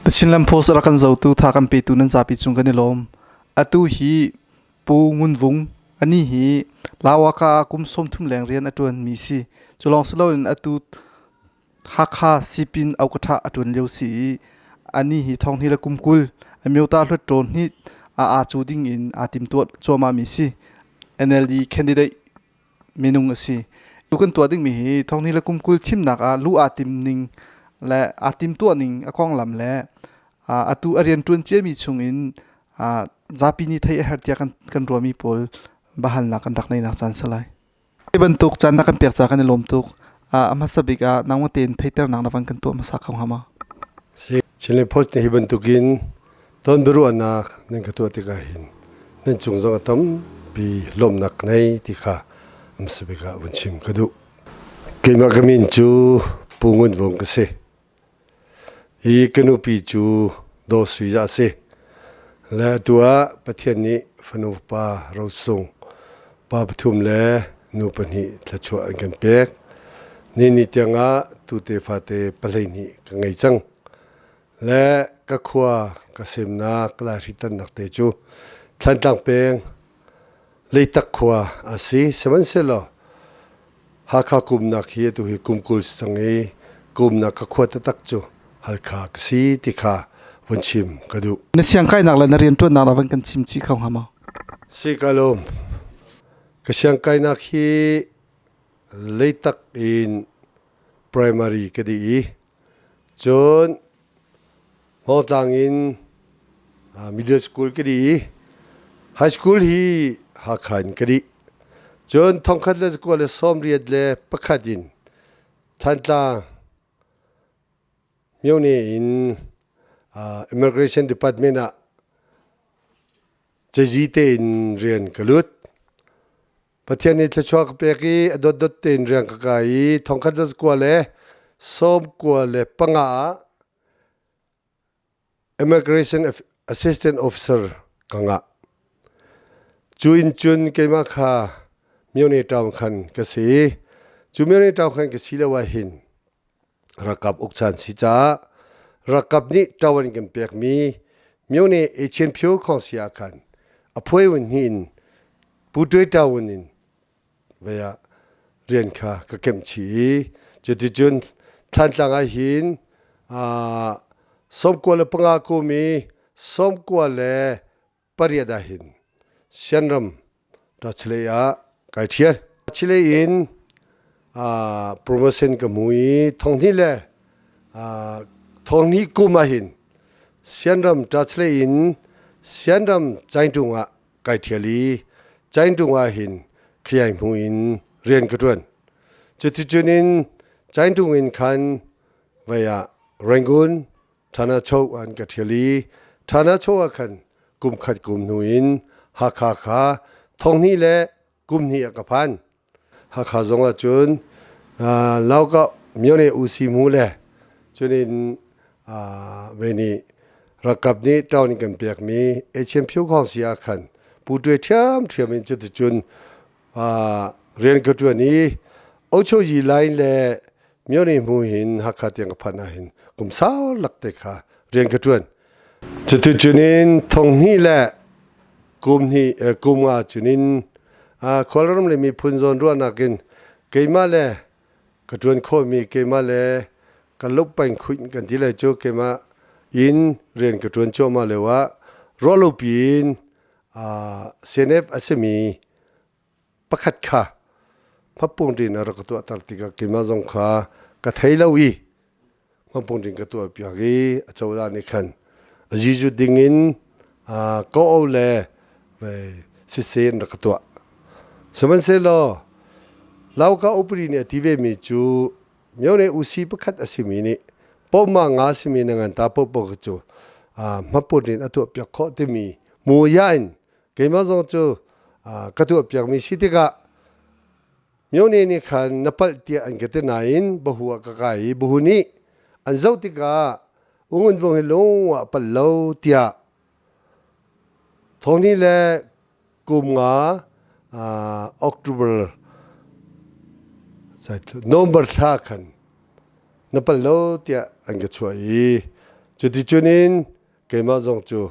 The Chinland Post a rak kan zotu tha kan petu nan zapi cung kan i lawm. Atu hi Pu Ngun Vung ani hi Lawaka ah kum 30 leng rian a ṭuan mi si. Cu lawng si loin atu Hakha Sipin Aukatha a ṭuan lio si i ani hi thonghni le kum 20 Amyota Hluttaw hnih a aa cu ding in aa timtuah cuahmah mi si. NLD candidate minung a si. Tu kan tuah dingmi hi thonghni le kum 20 thimnak ah luh aa tim ning le aa timtuah ning a konglam le atu a rian ṭuan ciami chungin zapi nih theih a herh tiah kan ruahmi pawl biahalnak kan rak neinak caan si lai. Hi bantuk caan na kan pek ca kan i lawm tuk. A hmasa bik ah nangmah tein theihternak na van kan tuah hmasa kho hnga maw? Chinland Post nih hi bantukin ton biaruahnak nan ka tuah tikah hin nan cung zong a tampi lawmhnak nei ti kha a hmasa bik ah vun chim ka duh. Keimah ka min cu Pu Ngun Vung ka si. Hi ka nupi cu Daw Sui a si. Le atu ah Pathian nih fanu pa rosung pa pathum le nu pahnih thluachuah an kan pek. Ni ni tiangah tute fate 12 ka ngei cang. Le ka khua ka semnak Laihri tannak te cu Thlantlang peng Leitak khua a si. Sihmanhsehlaw Hakha kumnak hi atu hi kum 20 si cang i kumnak ka khua taktak cu Halkha ka si ti kha vun chim ka duh. Na siangkainak le na rianṭuannak na van kan chim chih kho hnga maw? Si ka lawm. Ka siangkainak hi Leitak in primary ka dih i cun Hmawngtlang in middle school ka dih i high school hi Hakha in ka dih. Cun 1991 in Thantlang myone in Immigration Department ah cazi tein rian ka lut. Pathian nih thluachuah ka pek i a dotdot tein rian ka kai i 1995 ah Immigration Assistant Officer ka ngah. Cu in cun keimah kha Myone town khan ka si. Cu Myone town khan ka si lo ah hin ralkap uk caan si caah ralkap nih ṭawan kan pekmi Myone Achian Phyo Khawngsi ah khan a phuai un hnih in Pu Town in vei ah rian kha ka kemh chih i cuticun Thlantlang ah hin 95 kum i 98 ah hin Sianram Chile ah kai ṭhial. Chile in promotion ka hmu i thonghnih le thonghnih kum ah hin Sianram Chile in Sianram Caingtung ah kai ṭhial i Caingtung ah hin khiai hmu in rian ka ṭuan. Cuticun in Caingtung in khan vei ah Rangoon Thana Cho an ka ṭhial i Thana Cho ah khan kum khat kum hnu in Hakha kha thonghnih le kum hnih ah ka phan. Hakha zong ah cun Lauka myone usi mu le cunin ve nih ralkap nih town in kan pekmi HM Phyu Khawng si ah khan pu ṭuai ṭhiamṭhiam in cuticun rian ka ṭuan i Ochoyi line le myone hmu hin Hakha tiang ka phanh ah hin kum sau lak te kha rian ka ṭuan. Cuticun in thonghnih le kum hnih kum nga cunin khualram le miphun zawn ruahnak in keimah le ka ṭuan khawhmi keimah le ka lukpeng khuih kan ti lai cu keimah in rian ka ṭuan cuahmah lio ah ruahlopi in CNF a simi pakhat kha hmapung ṭin a rak ka tuahter tikah keimah zong kha ka thei lo i hmapung ṭin ka tuahpiak i acozah nih khan a zizu ding in ko o le siseh in rak ka tuah. Sihmanhsehlaw Lauka upadi nih a ti vemi cu myone usi pakhat a simi nih pohma nga simi na ngan ta pohpoh cu hmapun in a tuahpiak khawh timi mu ya in keimah zong cu ka tuahpiakmi si tikah myone nih khan na palh tiah an ka ti nain bahu ah ka kai i bahu nih an zoh tikah ungun vung hi lung ah palh lo tiah thawngni le kum nga October November thla khan na pal lo tiah an ka chuah i. Cuticun in keimah zong cu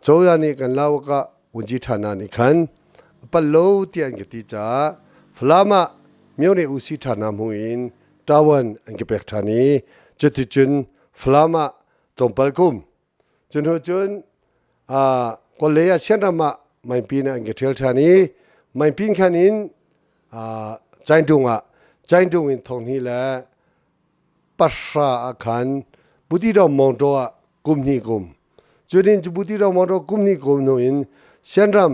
cozah nih kan lawak ah vunci ṭha hna nih khan a pal lo tiah an ka ti caah Falam ah myone usi ṭha hna hmung in ṭawan an ka pek ṭhan i cuticun Falam ah tlawmpal kum cu hnu cun kawlei ah Sianram ah Mainpin ah an ka ṭhial ṭhan i Mainpin khan in Caintung ah Caintung in thonghnih le pahra ah khan Butidawm Mawngtaw ah kum hnih kum cunin cu Butidawm Mawngtaw kum hnih kum hnu in Sianram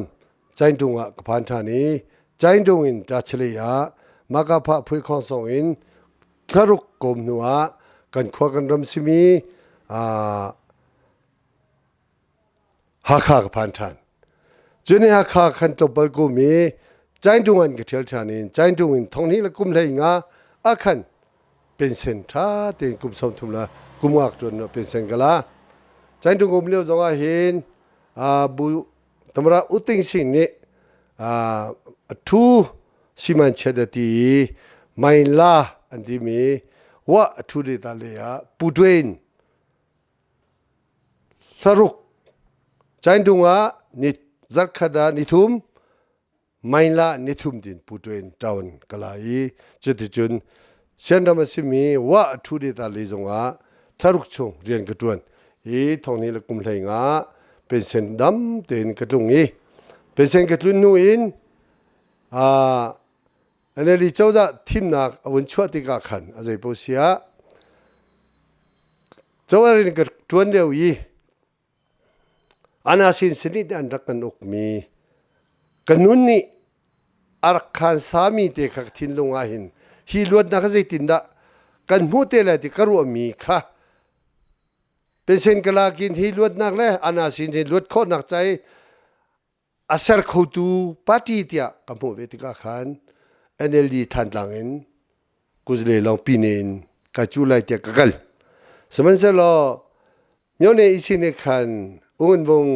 Caintung ah ka phan ṭhan i Caintung in Tachilei ah Makapha Phui Khawngsawng in thlaruk kum hnu ah kan khua kan ram simi Hakha ka phan ṭhan. Cun Hakha khan tlawmpal kum i Caintung an ka ṭhial ṭhan in Caintung in thonghnih le kum hlei nga ah khan pension ṭha tein kum 30 le kum ngak ṭuan pension ka la. Caintung um lio zong ah hin bu tamara uting sing nih a thu siman chiat a ti i Main la an timi wa a thu de ta le ah pu ṭuin Thlaruk Caintung ah ni zarkhat ah nithum Maila nithum tin Putuin town ka la i cuticun Sianram a simi wa thu de ta le zongah thlaruk chung rian ka tuan i thongni le kum hlei nga pension dam tein ka tlung i pension ka tlun hnu in NLD cozah thimnak a vun chuah tikah khan a zei paoh siah Cozah rian ka ṭuan lio i anasin sinit an rak kan ukmi ka nun nih a rak khan sami te kha ka thinlung ah hin hi luatnak kha zeitindah kan hmuh te lai ti ka ruahmi kha pension ka lak in hi luatnak le anasin hin luat khawhnak ca i a ser khotu party tiah ka hmuh ve tikah khan NLD Thantlang in kuzle lawng pine in ka cu lai tiah ka kal. Sihmanhsehlaw myone isi nih khan ungun vung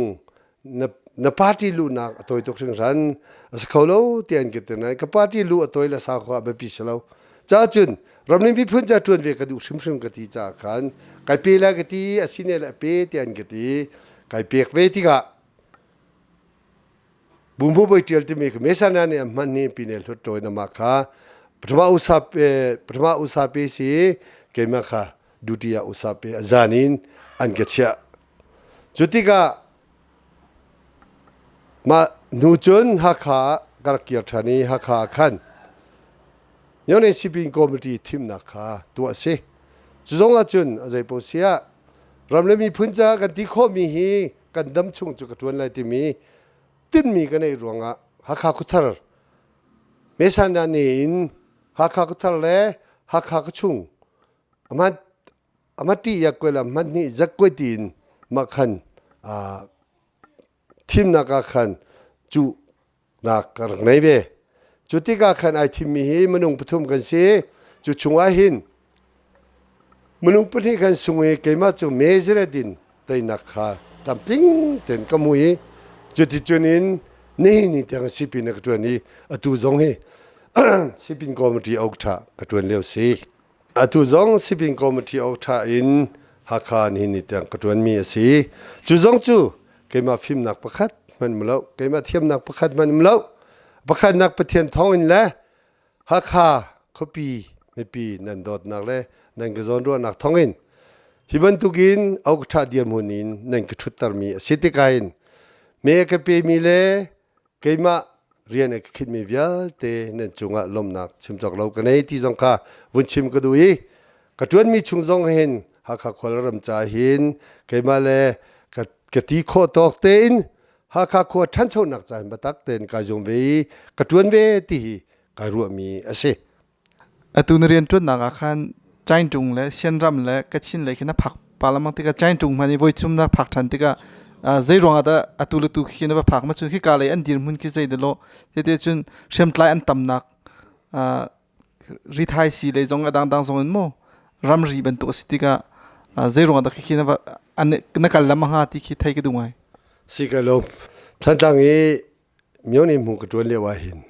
na na party luhnak a tawi tuk hringhran a si kho lo tiah an ka ti nain ka party luh a tawi le sau kha a biapi si lo. Ca cun ramling miphun ca ṭuan ve ka duh hrimhrim ka ti caah khan kai pe lai ka ti a si ne le a pe tiah an ka ti kai pek ve tikah Bumbu boi ṭial timi khi Mesana nih a hman hi pine hlutṭawi na mah kha Pathuma usa pe Pathuma usa pe si keimah kha duty ah usa pe a zan in an ka chiah. Cu tikah mah hnu cun Hakha ah ka rak kir ṭhan i Hakha ah khan Myone Sipin Committee thimnak kha tuah a si. Cu zong ah cun a zeipaoh si ah ram le miphun caah kan ti khawhmi hi kan dam chung cu ka ṭuan lai timi tinhmi ka neih ruangah Hakha Khuathar Mesana ne in Hakha Khuathar le Hakha Khuachung amat amati yakkuai le ahmat hnih zakkuai tiin mah khan thimnak ah khan cu nak ka rak nei ve. Cu tikah khan ai thimmi hi minung pathum kan si. Cu chungah hin minung pahnih kan sung i keimah cu mezeret in teinak kha tlamtling tein ka hmu i cuticun in nihin ni tiang sipin ka ṭuan i atu zong hi sipin committee ok ṭha ka ṭuan lio si. Atu zong sipin committee ok ṭha in Hakha nihin ni tiang ka ṭuanmi a si. Cu zong cu keimah fimnak pakhat hmanh um lo, keimah thiamnak pakhat hmanh um lo. Pakhatnak Pathian thawng in le Hakha khuapi mipi nan dawtnak le nan ka zawnruahnak thawng in hi bantukin ok ṭha dirhmun in nan ka ṭhuttermi a si tikah in me ka pemi le keimah rian a ka khinhmi vialte nan cungah lawmhnak chim cawk lo ka nei ti zong kha vun chim ka duh i ka ṭuanmi chung zong hin Hakha khualram ca hin keimah le ka, ka ti khawh tawk tein Hakha khua ṭhanchonak ca hin biatak tein kai zuam ve i ka ṭuan ve ti hi kai ruahmi a si. Atu na rianṭuannak ah khan Cainṭung le Sianram le Kachin lei khi na phak pa lengmang tikah Cainṭung hmanh i voithum na phak ṭhan tikah zei ruangah dah atu le tu khi na va phak ma cun khika lei an dirhmun khi zei dah lawh tete cun hriamtlai an tamnak rithai sii lei zong a dangdang zong in maw ramri bantuk a si tikah zei ruangah dah khikhi na va na kal lam hnga ti khi thei ka duh ngai. Si ka lawm. Thantlang i Myone hmu ka ṭuan lio ah hin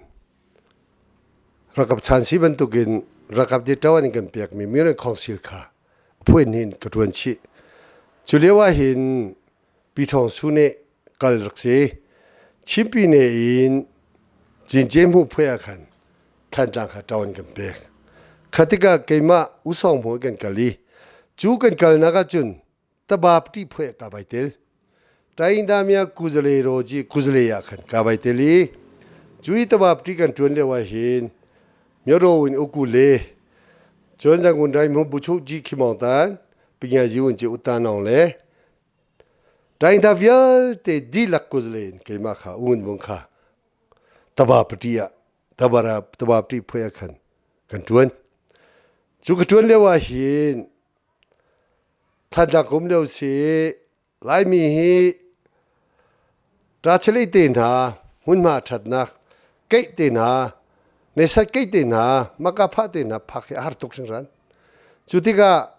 Rakap chan si bantukin rakap di ṭawan in kan pekmi Myone Council kha phuan hin ka ṭuan chih. Cu lio ah hin Pi Thawng Su nih kal rak si. Chinpi ne in Cince hmuh phui ah khan Thantlang kha ṭawn kan pek. Kha tikah keimah Usawng hmu kan kal i cu kan kalnak ahcun tabap ṭih phui ah ka vai tel. Taingdamia kuzale roji kuzale ah khan ka vai tel i cu i tabap ṭih kan ṭuan lio ah hin Myoro in uku le cun Yangon rai mu buchu ji khimong tan pinya ji un chi utan nong le Taingda vialte dihlak kuzale in keimah kha ungun vung kha taba pati ah tabara taba pati phui ah khan kan ṭuan. Cu ka ṭuan lio ah hin Thantlang kum lio si Laimi hi ṭachali te hna hmunhma ṭhatnak keih te hna nesat keih te hna maka phah te hna phak hi a har tuk hringhran. Cu tikah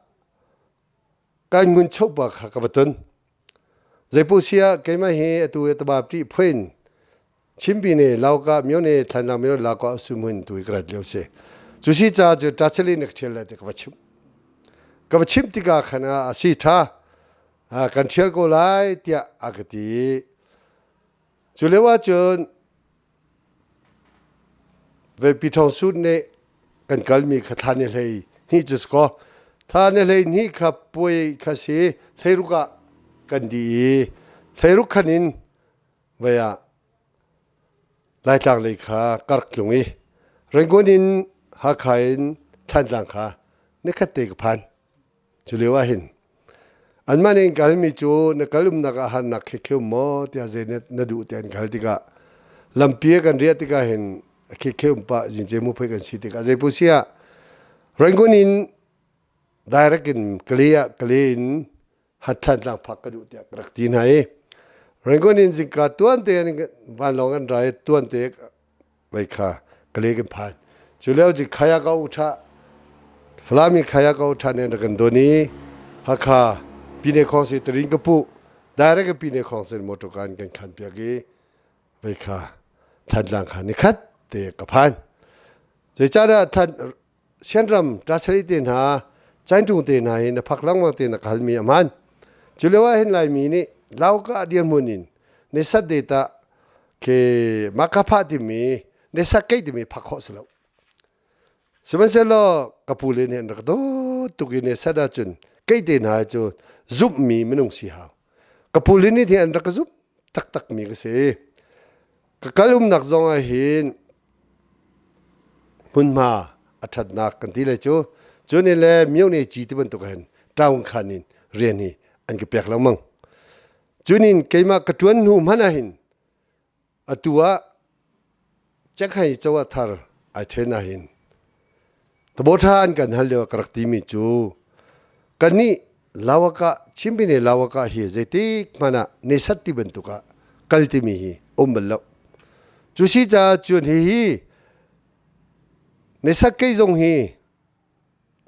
kan ngun chopa kha ka va ton. Zeipoh si ah keimah hi atu hi tabap ṭih phuin Chinpi ne Lauka myone Thlanlang myone Lauka sumhun tu i ka rat lio si. Cu si ca cu ṭachali na ka ṭhial lai ti ka va chimh. Ka va chimh tikah khan a si ṭha kan ṭhial ko lai tiah a ka ti. Cu lio ahcun Veipi Thawng Sut nih kan kalmi kha thla ni hlei hnih cu si kaw thla ni hlei hnih kha puai kha si hleiruk ah kan dih i hleiruk khan in vei ah Laitlang lei kha kark tlung i Rangoon in Hakha in Thantlang kha nikhat te ka phan. Cu lio ah hin anmah nih an kalmi cu na kal umnak ah harnak khikheu maw tiah zei na duh tiah an kal tikah lampi ah kan riah tikah hin khikheu pah zince mu phei kan si tikah zeipu si ah Rangoon in direct in Kale ah Kale in Thantlang phak ka duh tiah ka rak ti hna i Rangoon in zingka tuan te vanlawng an ra i tuan te vei kha kale kan phan cu lio ci khaya ka u tha Falam i khaya ka u tha ne rak kan don i Hakha Pine khong si tarin ka pu direct ka Pine khong sin motor kan kan khan piak i vei kha Thantlang kha ni khat te ka phan zeicahdah than Sianram ṭachari te hna Cainṭung te hna hi na phak lengmang te na ka halmi a hmaan. Cu lio ah hin Laimi nih Lauka dirhmun in nisat de tah ke makapha timi nisat keih timi phak khawh si lo. Sihmanhsehlaw ka pu le nih an rak dawt tuk i nisat ahcun keih te hna cu zumhmi minung si hau. Ka pu le nih an rak ka zumh taktakmi ka si. Ka kal umnak zong ah hin hmunhma a ṭhatnak kan ti lai cu. Cun le myone ci ti bantuk hin town khan in rian hi an ka pek lengmang. Cunin keimah ka ṭuan hnu hmanh ah hin atu ah Cekhan i cawa thar ai ṭhen ah hin Tabawṭha an kan hal lio ka rak timi cu kannih Lawaka Chimpine Lawaka hi zeitik hmanh ah nisat ti bantuk ah kal timi hi um bal lo. Cu si caah cun hihi nisat kei zong hi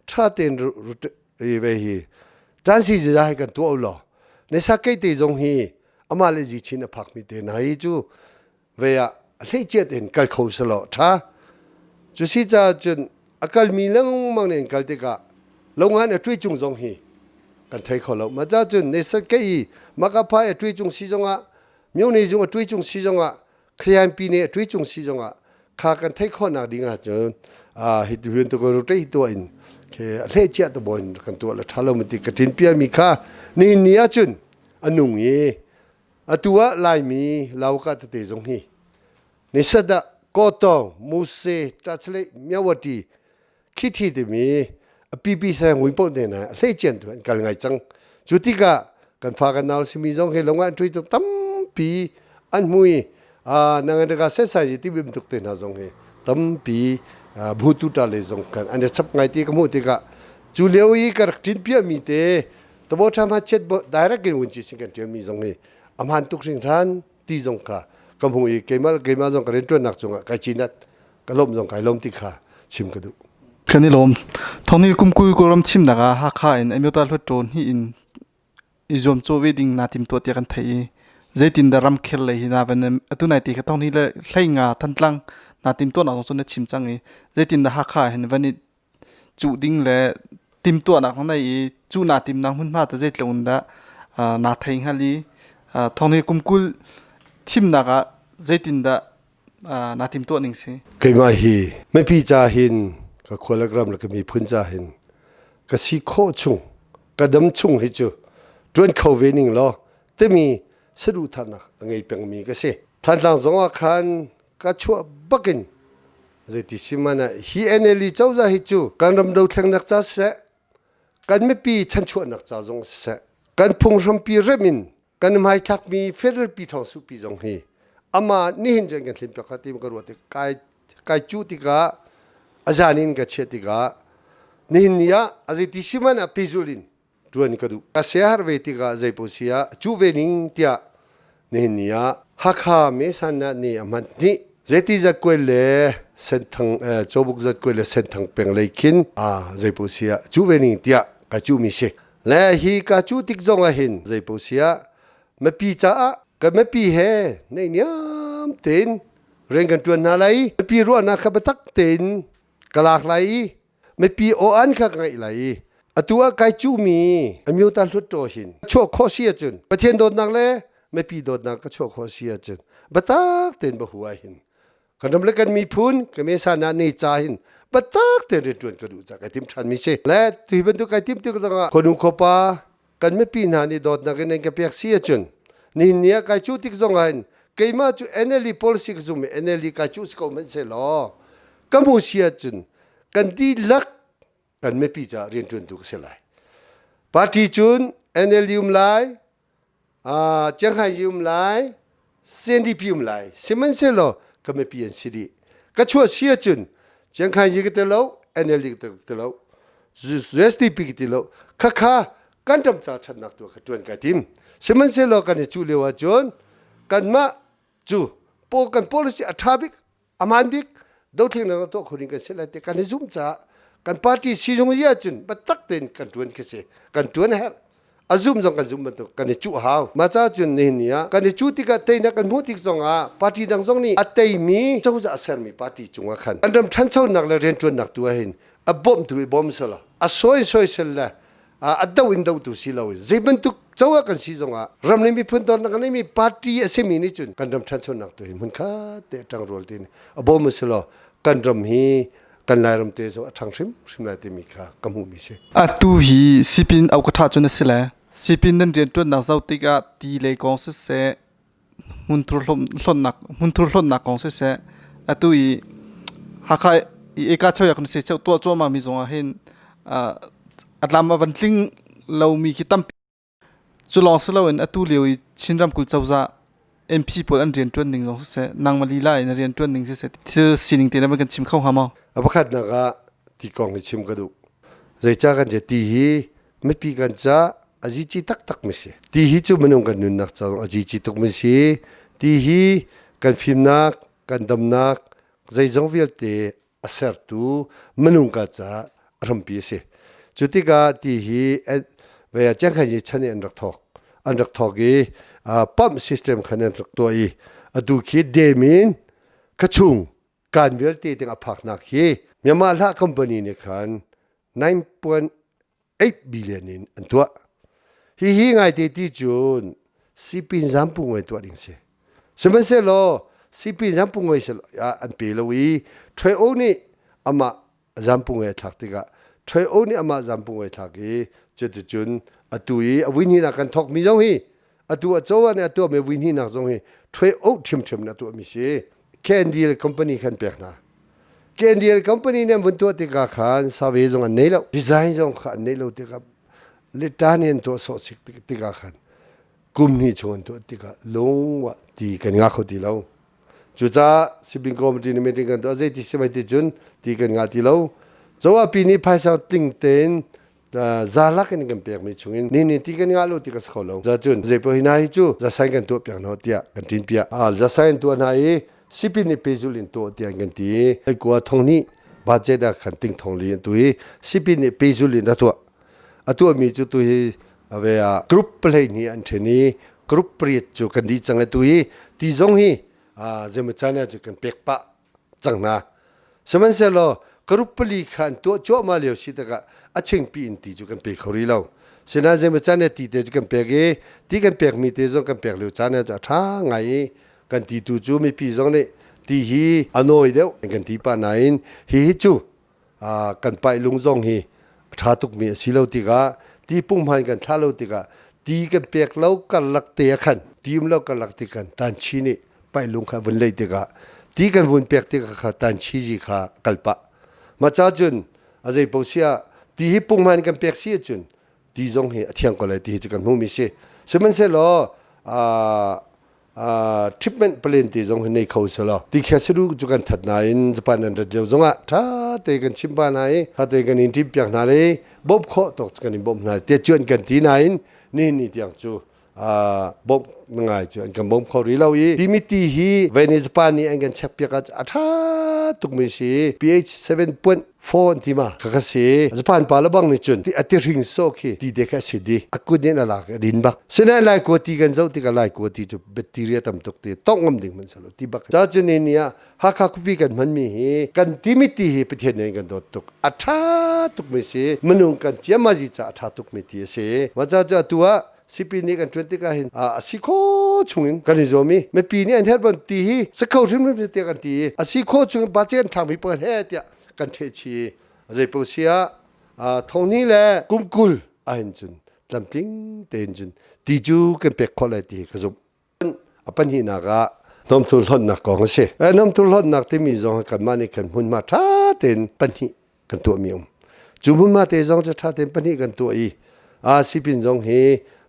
ṭha tein ve hi ṭan si ziza hi kan tuah u law nisat kei te zong hi amah le zi chin a phakmi te hna hi cu ve ah hleiciat in kal kho selaw ṭha. Cu si caah cun a kalmi lengmang nih an kal tikah longan a ṭui cung zong hi kan thei kho lo. Mah caah cun nesat ke i makaphai a ṭui cung si zongah myone zung a ṭui cung si zongah Khlianpi nih a ṭui cung si zongah kha kan theih khawhnak ding ahcun hi ti bantuk rotate tuah in ke a hlehciah te bawi in kan tuah le ṭha lo ti ka ṭin piami kha nihin ni ahcun a nung i Atu ah Laimi Lauka tete zong hi nisat ah Kawtawng, Muse, Ṭachlei, Myawati, Khithi timi a pipi sang ngui paoh te hna a hleician tu an kal ngai cang. Cu tikah kan fa kan nau simi zong hi lungah an ṭui tuk tampi an hmu i nangan rika setsai ti bim tuk te hna zong hi tampi bhutu ṭa le zong kan an i chap ngai ti ka hmuh tikah cu lio i ka rak ṭin piahmi te Tabo ṭha ma chet bo direct in wun chi sin kan ṭialmi zong hi a hmaan tuk hringhran ti zong kha ka hmu i keimah keimah zong ka rianṭuannak cungah kai cinat ka lawm zong kai lawm ti kha chim ka duh. Kan i lawm. Thawng ni kum 20 Kawlram thimnak ah Hakha in Amyota Hluttaw hnih in i zuamcawh ve ding naa timtuah tiah kan theih i zeitindah ramkhel lei hi naa van atu nai ti kha thawng ni le hlei nga Thantlang naa timtuahnak zong cu na chim cang i zeitindah Hakha hin van i cuh ding le timtuahnak na nei i cuh naa timnak hmunhma te zeitluk in dah? Naa thei hngal i thong hi kum 20 thimnak ah zeitindah naa timtuah ning si? Keimah hi mipi ca hin ka khua le ram le ka miphun ca hin ka si khawh chung ka dam chung hi cu ṭuan kho ve ning law timi saduhthahnak a ngei pengmi ka si. Thantlang zong ah khan ka chuah bakin zeiti si man ah hi NLD cozah hi cu kan ram dothlengnak ca siseh kan mipi chanchuahnak ca zong siseh kan phunghrampi rem in kan hmaithlakmi federal pi thawng suhpi zong hi ama nihin rian kan thlim piak kha ti ka ruah tik kai kai cu tikah azan in ka chiah tikah nihin ni ah azeiti siman ah pehzul in ṭuan ka duh. Ka siaherh ve tikah zeipaoh si ah cuh ve ning tiah nihin ni ah Hakha Mesana nih a hman hnih zeiti zat kuai le Senthang Cawbuk zat kuai le Senthang peng lei khin zeipaoh si ah cuh ve ning tiah ka cuhmi si. Le hi ka cuh tik zong ah hin zeipaoh si ah mipi caah kan mipi he neihniam tein rian kan ṭuan hna lai. Mipi ruahnak kha biatak tein ka lak lai i mipi aw-an kha ka ngaih lai i atu ah kai cuhmi amyota hluttaw hin chuah khawh si ahcun Pathian dawtnak le mipi dawtnak ka chuah khawh si ahcun biatak tein bahu ah hin kan ram le kan miphun ka mesana ne ca hin biatak tein rianṭuan ka duh ca kai tim ṭhan mi si le tuhi bantuk kai tim tik zongah khuanu khuapa kan mipi hna nih dawtnak in an ka pek si ahcun nihin ni ah kai cuh tik zong ah hin keimah cu NLD policy ka zum i NLD kai cuh si ko hmanh seh law ka hmu si ahcun kan dihlak kan mipi caah rianṭuantu ka si lai. Party cun NLD um lai, Chiang um lai, CNDP um lai. Sihmanhsehlaw ka mipi an si dih. Ka chuah si ahcun Chiang Kai ka ti lo, NLD ka ti lo, USDP ka ti lo. Khakha kan ram ca ṭhatnak tu ka ṭuan kai tim. Sihmanhsehlaw kan i cuh lio ahcun kanmah cu kan policy a ṭha bik aman bik dothlennak tuah kho ding kan si lai ti kan i zumh caah kan party sizung i ahcun biatak tein kan ṭuan khi si kan ṭuan a herh a zum zong kan zum bantuk kan i cuh hau mah ca cun nihin ni ah kan i cuh tikah teinak kan hmuh tik zong ah party dang zong nih a teimi cozah a sermi party cungah khan an ram ṭhanchonak le rianṭuannak tu ah hin a bawmtu i bawm selaw a sawi soisel le a do in dotu si lo in zei bantuk cozah kan si zongah ram le miphun dawtnak a neimi party a simi nih cun kan ram ṭhanchonak tu hi hmun khat te ṭangrual tein a bawm a si law kan ram hi kan Lairam te zong a ṭhang hrimhrim lai timi kha ka hmuhmi si. Atu hi sipin au ka ṭha cun a si le sipin nan rianṭuannak zoh tikah ti lei kong siseh hmunthur hlonhnak hmunthur hlonhnak kong siseh atu i Hakha i eka choyak kan si cheu tuah cuahmah mi zongah hin a tlam a van tling lomi khi tampi cu lawng si loin atu lio i Chin ramkulh cozah MP pawl an rianṭuan ning zong siseh nangmah lila in rianṭuan ning siseh thil sining te na van kan chim kho hnga maw? A pakhatnak ah ti kong hi chim ka duh. Zeicah kan ti hi mipi kan ca a zici taktak mi si. Ti hi cu minung kan nunnak ca a zici tuk mi si. Ti hi kan fimnak, kan damnak, zeizong vialte a sertu minung ka ca a hrampi a si. Cu tikah ti hi vei ah Chiangkhain chan i an rak thawk. An rak thawk i pump system khan an rak tuah i atu khi dam in kachung kan vialte ding a phaknak hi Myanmar Hlah company nih khan 9.8 billion in an tuah. Hihi ngaite ti cun sipin zampu ngai tuah ding si. Sihmanhsehlaw sipin zampu ngai an pe lo i Ṭhoi O nih amah zampu ngai a thlak tikah Ṭhoi O nih amah zampu ngai thlak i cuticun atu i a vuihnihnak kan thawkmi zong hi atu a cozah nih a tuahmi vuihnihnak zong hi Ṭhoi O ṭhiamṭhiam in a tuahmi si. KNDL company khan pek hna. KNDL company nih an vun tuah tikah khan survey zong an nei lo. Design zong kha an nei lo tikah Litan in tuah sawh tikah khan kum hnih chung an tuah tikah lungwa ti kan ngah kho ti lo. Cucaah sipin committee nih meeting kan tuah zeiti si vai ti cun ti kan ngah ti lo. Coapi nih phaisa tling tein zalak in kan pekmi chungin ni ni ti kan ngah lo ti ka si kho lo. Zacun zeipaoh hi hna hi cu zasain kan tuah piak hna tiah kan ṭin piak. Zasain tuah hna i sipin nih pehzulh in tuah tiah kan ti. Kua thong hnih budget ah khan ting thong li an tu i sipin nih pehzulh in a tuah. A tuahmi cu tu hi ave ah group 12 an ṭhen i group pariat cu kan dih cang i tu hi ti zong hi zeimaw caan ah cu kan pek pah cang hna. Sihmanhsehlaw Group pali kha an tuah cuahmah lio si tikah a chingpi in ti cu kan pe kho rih lo. Sinain zeimaw caan le ti te cu kan pek i ti kan pekmi te zong kan pek lio caan ah a ṭha ngai i kan ti tu cu mipi zong nih ti hi a nawi deuh an kan ti pah nain hihi cu kan paih lung zong hi a ṭha tukmi a si lo tikah ti punghman kan thlah lo tikah ti kan pek lo karlak te ah khan ti um lo karlak ti kan tanchi nih paih lung kha vun leih tikah ti kan vun pek tikah kha tanchi zi kha kal pah mah ca cun a zei paoh si ah ti hi punghman kan pek si ahcun ti zong hi a thiang ko lai ti hi cu kan hmuhmi si sihmanhsehlaw treatment plan te zong hi nei kho selaw ti khia siru cu kan that nain Japan an rat lio zongah tha te kan chim pa hna i tha te kan in tim piak hna le bawmh khawh tawk kan in bawmh hna te cuan kan ti nain ni ni tiang cu bawmh ngai cu an kan bawm kho rih lo i timi ti hi Venice Japan nih an kan check piak ah a tha tukmi si pH 7.4 an ti ma ka ka si Japan pa le bang nih cun ti a ti hring so khi ti te kha si di a kut nih a lak a din bak sinain lai kua ti kan zoh tikah lai kua ti cu bacteria tam tuk ti tongh ngam ding man salo ti bak ca cu ni ni ah Hakha khuapi kan hmanmi hi kan timi ti hi Pathian nih kan dawt tuk a ṭha tukmi si minung kan ciamazi ca a ṭha tukmi ti a si mah ca cu atu ah Sipi nih kan ṭuan tikah hin a si kho chungin kan i zuam i mipi nih an herh ban ti hi si kho hrimhrim si tiah kan ti i a si kho chungin budget an thlakmi pakhat he tiah kan ṭheh chih i zei paoh si ah thonghnih le kum 20 ahhin cun tlamtling tein cun ti cu kan pek khawh lai ti hi ka zumh. A pahnihnak ah hnawmthur hlonhnak kong a si. Hnawmthur hlonhnak timi zong kanmah nih kan hmunhma ṭha tein pahnih kan tuahmi um. Cu hmunhma te zong cu ṭha tein pahnih kan tuah i a sipin zong hi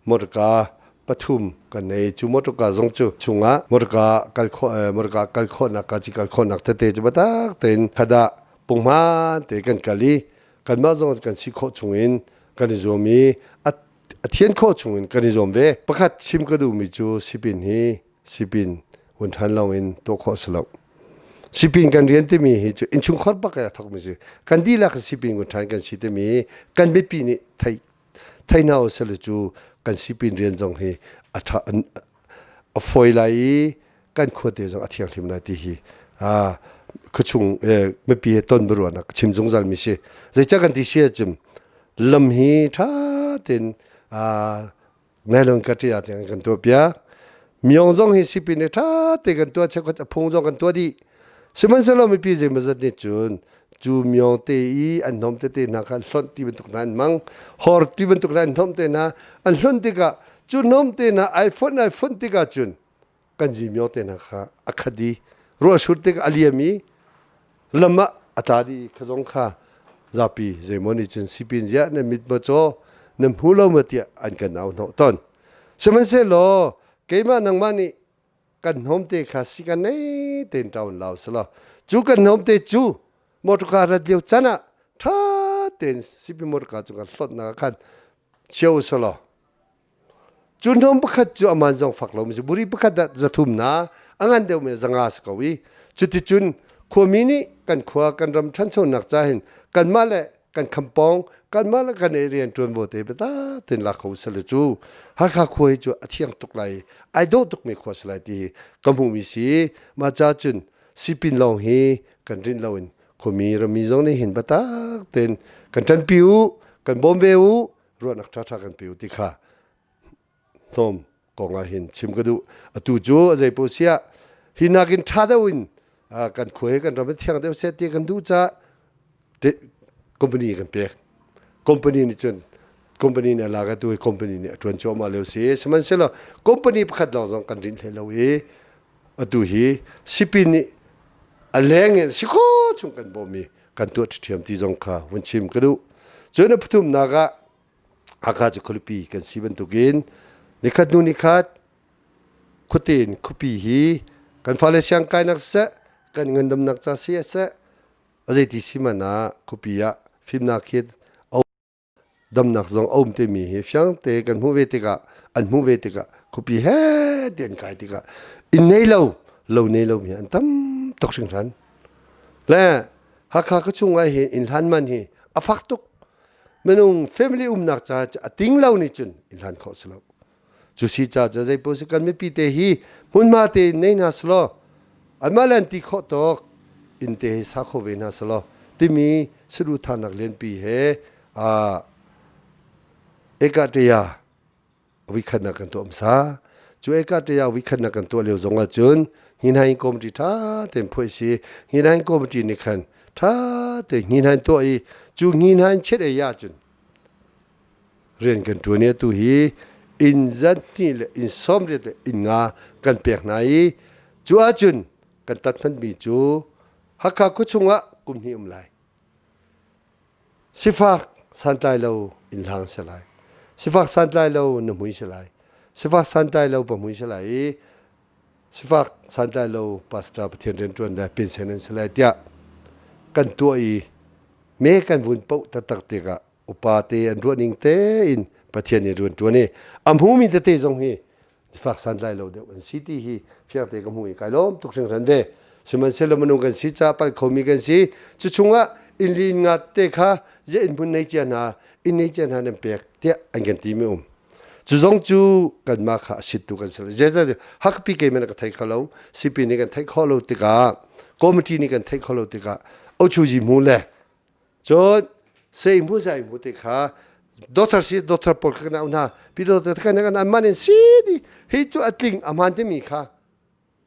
motorka pathum kan nei. Cu motorka zong cu chungah motorka kal khawh motorka kal khawhnak ka ci kal khawhnak tete cu biatak tein khadah punghman te kan kal i kanmah zong kan si khawh chungin kan i zuam i a a thian khawh chungin kan i zuam ve. Pakhat chim ka duhmi cu sipin hi sipin hun ṭhan lawngin tuah khawh si lo. Sipin kan rian timi hi cu innchungkhar bak a thawkmi si. Kan dihlak sipin kun ṭhan kan si timi kan mipi nih thei thei hna usih cu kan sipin rian zong hi a ṭha a fawi lai i kan khuate zong a thianghlim lai ti hi khuachung mipi he ton biaruahnak chim zungzal mi si. Zeicah kan ti si ahcun lam hi ṭha tein nylon ka ṭia tiang kan tuah piak. Myong zong hi sipin nih ṭha te kan tuah cheukhat a phung zong kan tuah dih. Sihmanhsehlaw mipi zeimawzat nih cun cu myong te i an hnawm tete hna kha an hlonh ti bantuk hna an hmang. Hor ti bantuk hna an hnawm te hna an hlonh tikah cu hnawm te hna ai fonh ai fonh tikah cun kan zimyong te hna kha a khat i ruahsur tikah a liam i lam ah a tla dih kha zong kha zapi zeimaw nih cun sipin ziah nan mit maw caw nan hmu lo maw tiah an kan au hnawh tawn sihmanhsehlaw keimah nangmah nih kan hnawmte kha si kan nei tein ṭaun lau selaw cu kan hnawmte cu motorka rat lio can ah ṭha tein sipin motorka cu kan hlawtnak ah khan cheu selaw Cu hnawm pakhat cu aman zong fak lomi si. Buri pakhat ah 300 na a ngan deuhmi 500 si ko i cuticun khuami nih kan khua kan ram ṭhanchonak ca hin kanmah le kan khampawng kanmah le kan rian ṭuanvo te biatak tein lak kho usile cu Hakha khua hi cu a thiang tuk lai i ai dawh tukmi khua si lai ti hi ka hmuhmi si. Mah ca cun sipin lawng hi kan rinh loin khuami rammi zong nih hin biatak tein kan ṭanpi u kan bawm ve u ruahnak ṭhaṭha kan pe u ti kha hnawm kong ah hin chim ka duh. Atu cu a zei paoh siah hi nakin ṭha deuh in kan khua hi kan ram thiang deuh seh ti kan duh caah company kan pek. Company nih cun company nih a lak atu hi company nih a ṭuan cuahmah lio si. Sihmanhsehlaw company pakhat lawng zong kan rinh hlei lo i atu hi sipin nih a leng in si kho chung kan bawmmi kan tuah ṭhiam ti zong kha vun chim ka duh. Cun a pathumnak ah Hakha cu khualipi kan si bantukin nikhat hnu nikhat khuate in khuapi hi kan fale siangkainak siseh kan ngandamnak ca si seh a zeiti si man ah khuapi ah fimnak hi damnak zong a um timi hi fiang te kan hmuh ve tikah an hmuh ve tikah khuapi he ti an kai tikah inn nei lo lo nei lo mi an tam tuk hringhran le Hakha ka chung ah hin inn hlan man hi a fak tuk minung family umnak ca a ting lo nih cun inn hlan khawh si lo cu si ca cu zei si kan mipi te hi hmunhma te nei hna selaw anmah le an ti khawh tawk inn te hi sa kho ve hna selaw. timi saduhthahnak lianpi he ekateya vikhatnak kan tuah hmasa. Cu ekateya vikhatnak kan tuah lio zong ahcun Hngin committee ṭha tein phuah si. Hngin committee nih khan ṭha tein hngin tuah i cu hngin chiat ei ahcun rian kan ṭuan i atu hi inn zat hnih le inn 80 le inn nga kan pek hna i cu ahcun kan tat hmanmi cu Hakha khuachung ah kum hnih um lai. Sifak santlai lo inn hlang si lai. Sifak santlai lo nuhmui si lai. Sifak santlai lo pahmui si lai i sifak santlai lo pastor Pathian rianṭuan le pension an si lai tiah kan tuah i me kan vun poh taktak tikah upa te an ruah ning tein Pathian nih rian ṭuan i a hmumi tete zong hi fak santlai lo deuh an si ti hi fiang te ka hmu i kai lawm tuk hringhran ve. Sihmanhsehlaw minung kan si ca palh khomi kan si. Cu chungah inn li inn nga te kha zia inn hmun nei cia hna inn nei cia hna nan pek tiah an kan ti mi um. Cu zong cu kanmah kha a sittu kan si lo. Zeicahtiah Hakpi keiman ka thei kho lo, Sipi nih kan theih khawh lo tikah, committee nih kan theih khawh lo tikah, Ochuji hmu le Cun sei mu zai mu te kha doctor si doctor pawl kha kan au hna. Pi doctor kan kan an man in si di hi cu a tling a hmaan timi kha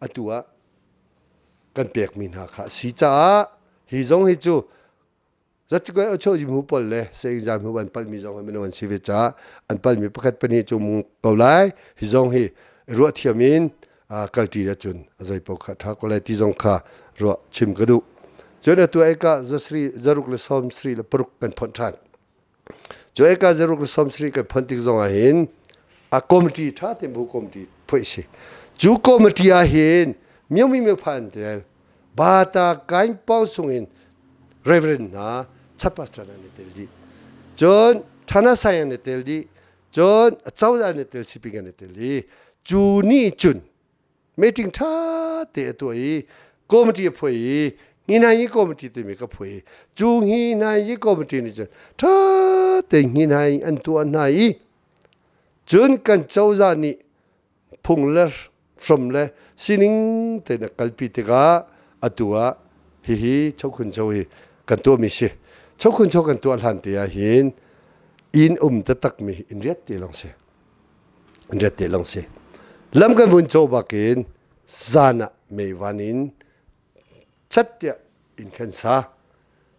atu ah kan pekmi hna kha a si caah hi zong hi cu zatcikoi ocho ji mu pawl le sei zai mu an palmi zong hi minung an si ve caah an palmi pakhat pahnih cu mu ko lai. Hi zong hi ruah thiam in kalṭi ahcun a zeipaoh kha ṭha ko lai ti zong kha ruah chim ka duh. Cun atu eka zasri zaruk le sawm sri le paruk kan phonh ṭhan. Cu eka zaruk le 70 kan phonh tik zong ah hin a committee ṭha tein bu committee phoih si. Cu committee ah hin miomi miophan tel bata kain pau sung in reverend hna chapastor an i tel dih. Cun thana sai an i tel dih. Cun acozah nih tel sipin an i tel i cu nih cun meeting ṭha te a tuah i committee a phuai i Hngin committee timi ka phuai i cu Hngin committee nih cun ṭha te Hngin an tuah hna i cun kan cozah nih phung le hrom le sining tein a kalpi tikah atu ah hihi chokhun cho hi kan tuahmi si. Chokhun cho kan tuah hlan te ah hin inn um taktakmi inn riat te lawng si. Inn riat te lawng si. Lam kan vun caw bakin zan ah meivan in chat tiah inn khan sa.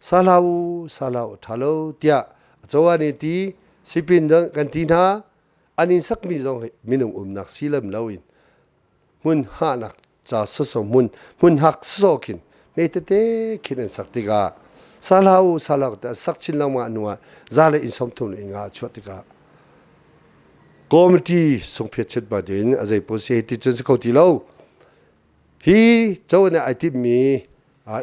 Sa hlah u, sa hlah u, ṭha lo tiah a coah nih ti sipin kan ti hna. An inn sakmi zong hi minung umnak si lem loin hmun hahnak ca sawsawh hmun hmun hak sawsawh khin hme tete khin an sak tikah sa hlah u sa hlah u tiah an sak chin lengmang hnu ah za le inn 30 le inn nga a chuah tikah committee sungphiat chet ba din a zei pawl si ti cun si kho ti lo. Hi cho nih ai timhmi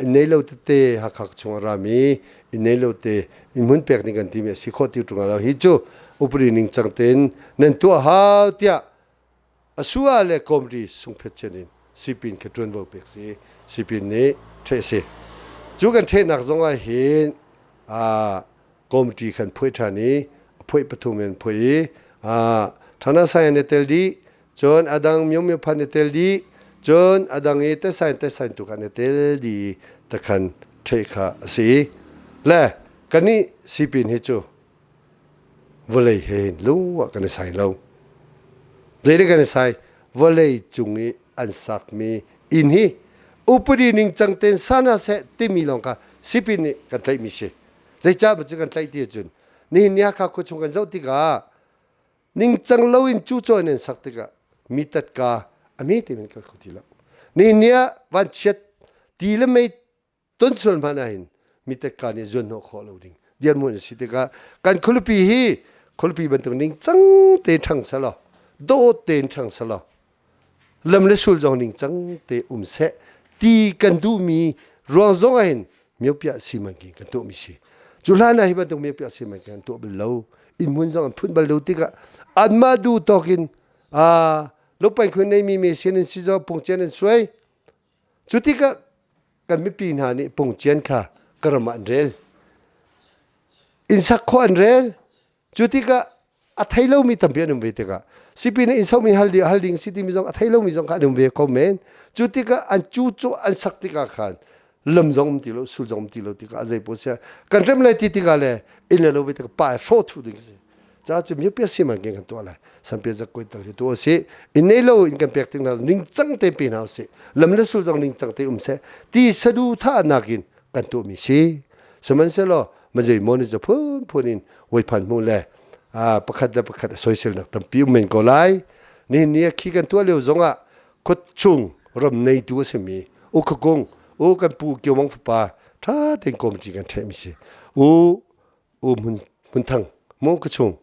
inn nei lo tete Hakha chung a rami inn nei lo te inn hmun pek ding kan timi a si khawh ti ṭung lo. Hi cu upadi ning cang tein nan tuah hau tiah a su ah le committee sungphet chen in sipin kha ṭuanvo pek si sipin nih ṭheh si. Cu kan ṭhehnak zong ah hin committee khan phuai ṭhan i a phuai pathum in phuai i ṭhana sai an i tel dih. Cun a dang myo phan i tel dih. Cun a dang i tesain tesain tu khan i tel dih takhan ṭheh kha a si. Le kannih sipin hi cu vawlei he hin lung ah kan i sai lo. Zei kan i sai? Vawlei cung i an sakmi inn hi upadi ningcang tein sa hna seh timi lawng kha sipin nih kan tlaihmi si. Zeicah cu kan tlaih ti ahcun nihin ni Hakha khua chung kan zoh tikah ningcang loin cucaw in an sak tikah mi tatka a me te men kal kho ti lo. Nihin ni ah vanchiat ti le mei ton sual hmanh ahhin mi tatka nih zuanhnawh khawh lo ding dirhmun a si tikah kan khualipi hi khualipi bantuk ningcang tein ṭhang selaw dawt tein ṭhang selaw lam le sul zong ningcang te um seh ti kan duhmi ruang zong ah hin miopiah simanking kan tuahmi si. Cu hlan ah hi bantuk miopiah simanking an tuah bal lo. Inn hmun zong an phun bal lo tikah anmah duh tawk in lopeng khun neimi me sian in si zong pungcian an suai. Cu tikah kan mipi hna nih pungcian kha ka ram ah an rel. Inn sak khawh an rel. Cu tikah a thei lomi tampi an um ve tikah sipin inn somi hal ding hal ding si timi zong a thei lomi zong kha an um ve ko men. Cu tikah an cu cu an sak tikah khan. Lam zong um ti lo, sul zong um ti lo tikah a zei paoh sia kan rem lai ti tikah le inn le lo ve tikah pa hrawh thu ding si. Ca cu mi pia siman ke kan tuah lai. Sanpia zak koi tal hi tu si. Inn nei lo in kan pek ting hna ning cang te pe hna usih. Lam le sul zong ning cang te um seh. Ti sadu tha nakin kan tuah mi si. Sihmanhsehlaw mazei maw ni cu phunphun in voiphan hmu le pakhat le pakhat soiselnak tampi um men ko lai. Nihin ni a khi kan tuah lio zongah khuachung ram neitu a simi u khakung u kan pu Kio Mang fapa ṭha tein kawmci kan ṭhehmi si. U u hmun hmun thang mu khuachung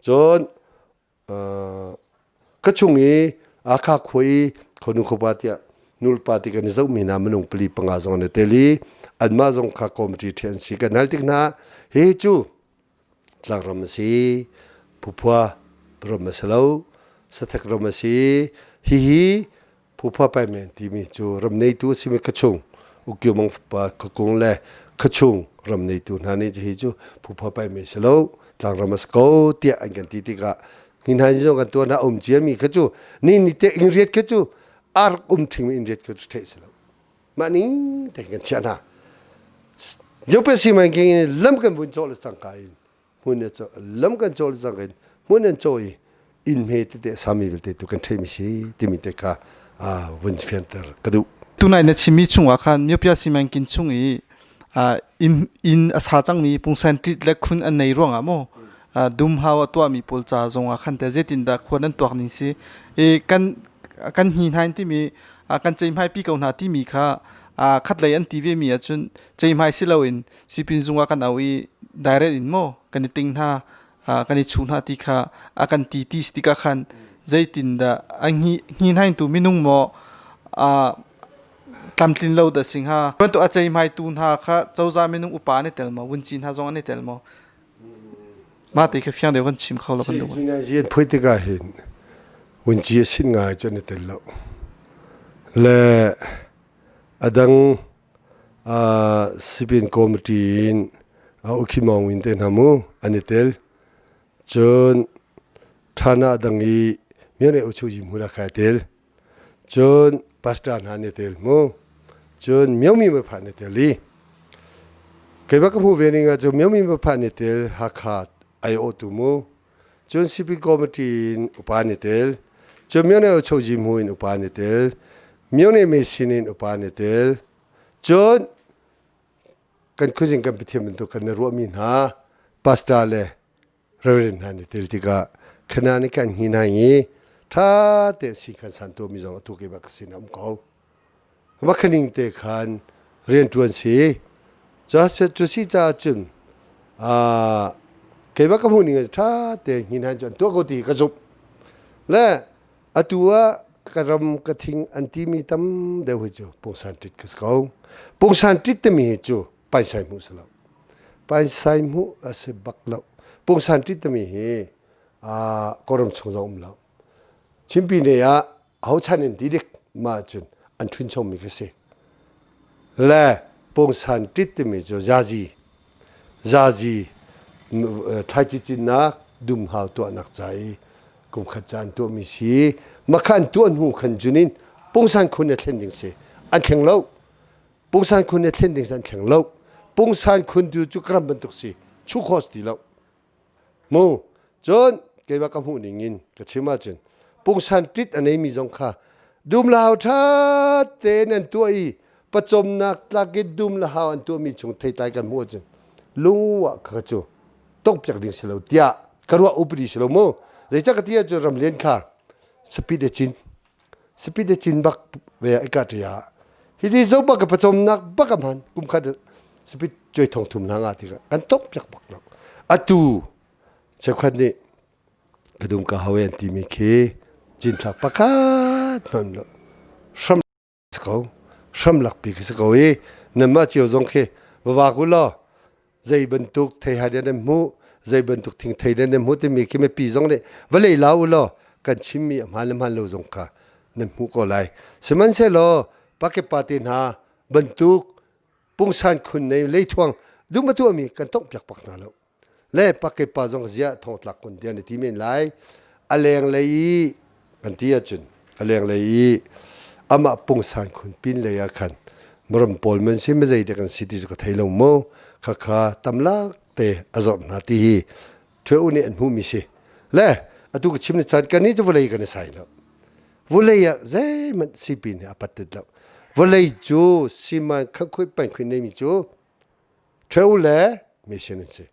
cun Ka chung i Akha khua i khonu khuapa tiah nulepa ti kan i zohmi hna minung pali panga zong an i tel i anmah zong kha committee ṭhiah an si. Kan hal tik hna hihi cu tlangram a si, phuphua ram a si lo, sathek ram a si. Hihi Phuphua Paimen timi cu ram neitu a simi khuachung Ukyo Mang fapa Khuakung le khuachung ram neitu hna nih hi cu Phuphua Paimen si lo tlangram a si ko tiah an kan ti tikah hi hna zong kan tuah hna um ciami kha cu ni ni te inn riat kha cu a rak um thingmi inn riat kha cu theih si lo mah ning te kan chiah hna Jope siman lam kan vun cawh le cangka in hmun a lam kan cawl cang in hmun an caw i inn hme tete sami vialte tu kan theimi si timi te kha vun fianter ka duh. Tunai na chimmi chungah khan Myopia Simankin chung i inn a sa cangmi pungsan ṭit le khun an nei ruangah maw dumhau a tuahmi pawl ca zongah khan te zeitindah khua nan tuak ning si i kan kan hni hna in timi kan ceihmai pi ko hna timi kha khatlei an ti ve mi ahcun ceihmai si loin sipin zung ah kan au i direct in maw kan i ting hna kan i chuh hna ti kha a kan ti ti tikah khan zeitindah a hni tu minung maw tlamtlin lo dah sing ha bantuk a ceihmai tu hna kha cozah minung upa an i tel maw vunci hna zong an i tel maw mah te kha fiang deuh kan chim kho lo kan duh Hi phui tikah hin vunci a sin ngai cu an i tel lo le adang Sipin committee in Ukhi Maung Win te hna mu an i tel. Cun ṭhana dang i myone uchuji hmun a khai tel. Cun pastor hna an i tel mu. Cun myomi mapha an i tel i keimah ka hmuh ve ning ah cu myomi mapha an i tel Hakha aiawhtu mu. Cun Sipin committee in upa an i tel. Cun myone uchuji hmu in upa an i tel. Myone me sin in upa an i tel. Cun kan khuazing kan Pathian bantuk kan i ruahmi hna pastor le reverend hna nih tel tikah khana nih kan hni hna i ṭha tein si khan san tuahmi zong atu keimah ka sin a um ko. Va khaning te khan rian ṭuan si. Cu si caah cun keimah ka hmuh ning ṭha tein hni hna cu an tuah ko ti ka zumh. Le Atu ah ka ram ka thing an timi tam deuh hi cu pungsan ṭit ka si ko. Pungsan ṭit timi hi cu paisai hmuh si lo. Paisai hmuh a si bak lo. Pungsan ṭit timi hi Kawlram chung zong um lo. Chinpi ne ah hochan in ti dik mah cun an ṭhun chommi ka si. Le pungsan ṭit timi cu zazi zazi thlaici cinnak dumhau tuahnak ca i kumkhat ca an tuahmi si makha an tuah hnu khan cunin pungsan khun a thlen ding si an thleng lo pungsan khun a thlen ding an thleng lo pungsan khun tu cu kram bantuk si chu khos ti lo mu cun keimah ka hmuh ning in ka chim ahcun pungsan tit a neimi zong kha dum la hau ṭha tein an tuah i pawcawmnak tlak i dum la hau an tuahmi chung theitlai kan hmuh ahcun lungwah kha cu tongpiak ding si lo tiah ka ruah upadi si lo mu zeicah ka ti ahcun ramlian kha speed a cin speed a cin bak ve i ka ṭia hi ti zo bak ka pawcawmnak bak a hman kum khat speed cuai thong thum hna nga ti kan tongpiak bak lo atu cheukhat nih ka dum ka hawe an timi khi cinthlak pakhat hman lo hram si ko hram lakpi khi si ko i nanmah cio zong khi va vak u law zei bantuk theihai dah nan hmuh zei bantuk thingthei dah nan hmuh timi khi mipi zong nih va lei la u law kan chimmi a hmaan le hmaan lo zong kha nan hmuh ko lai sihmanhsehlaw pakepa te hna bantuk pungsan khun nei leithuang dum a tuahmi kan tonghpiak bak hna lo le pakepa zong ziah thongtlak kun tiah na ti men lai a lenglei i kan ti ahcun a lenglei i amah pungsan khun pin lei ah khan. Maram pawl man si ma zei te kan si ti cu ka thei lo mu. Khakha tamlak te a zorh hna ti hi Thwe u nih an hmuhmi si. Le atu ka chim ni caan kan nih cu vawlei kan i sai lo. Vawlei ah zeihmanh sipi nih a pat tit lo. Vawlei cu siman khankhui pankhui neimi cu Thwe u le mission an si.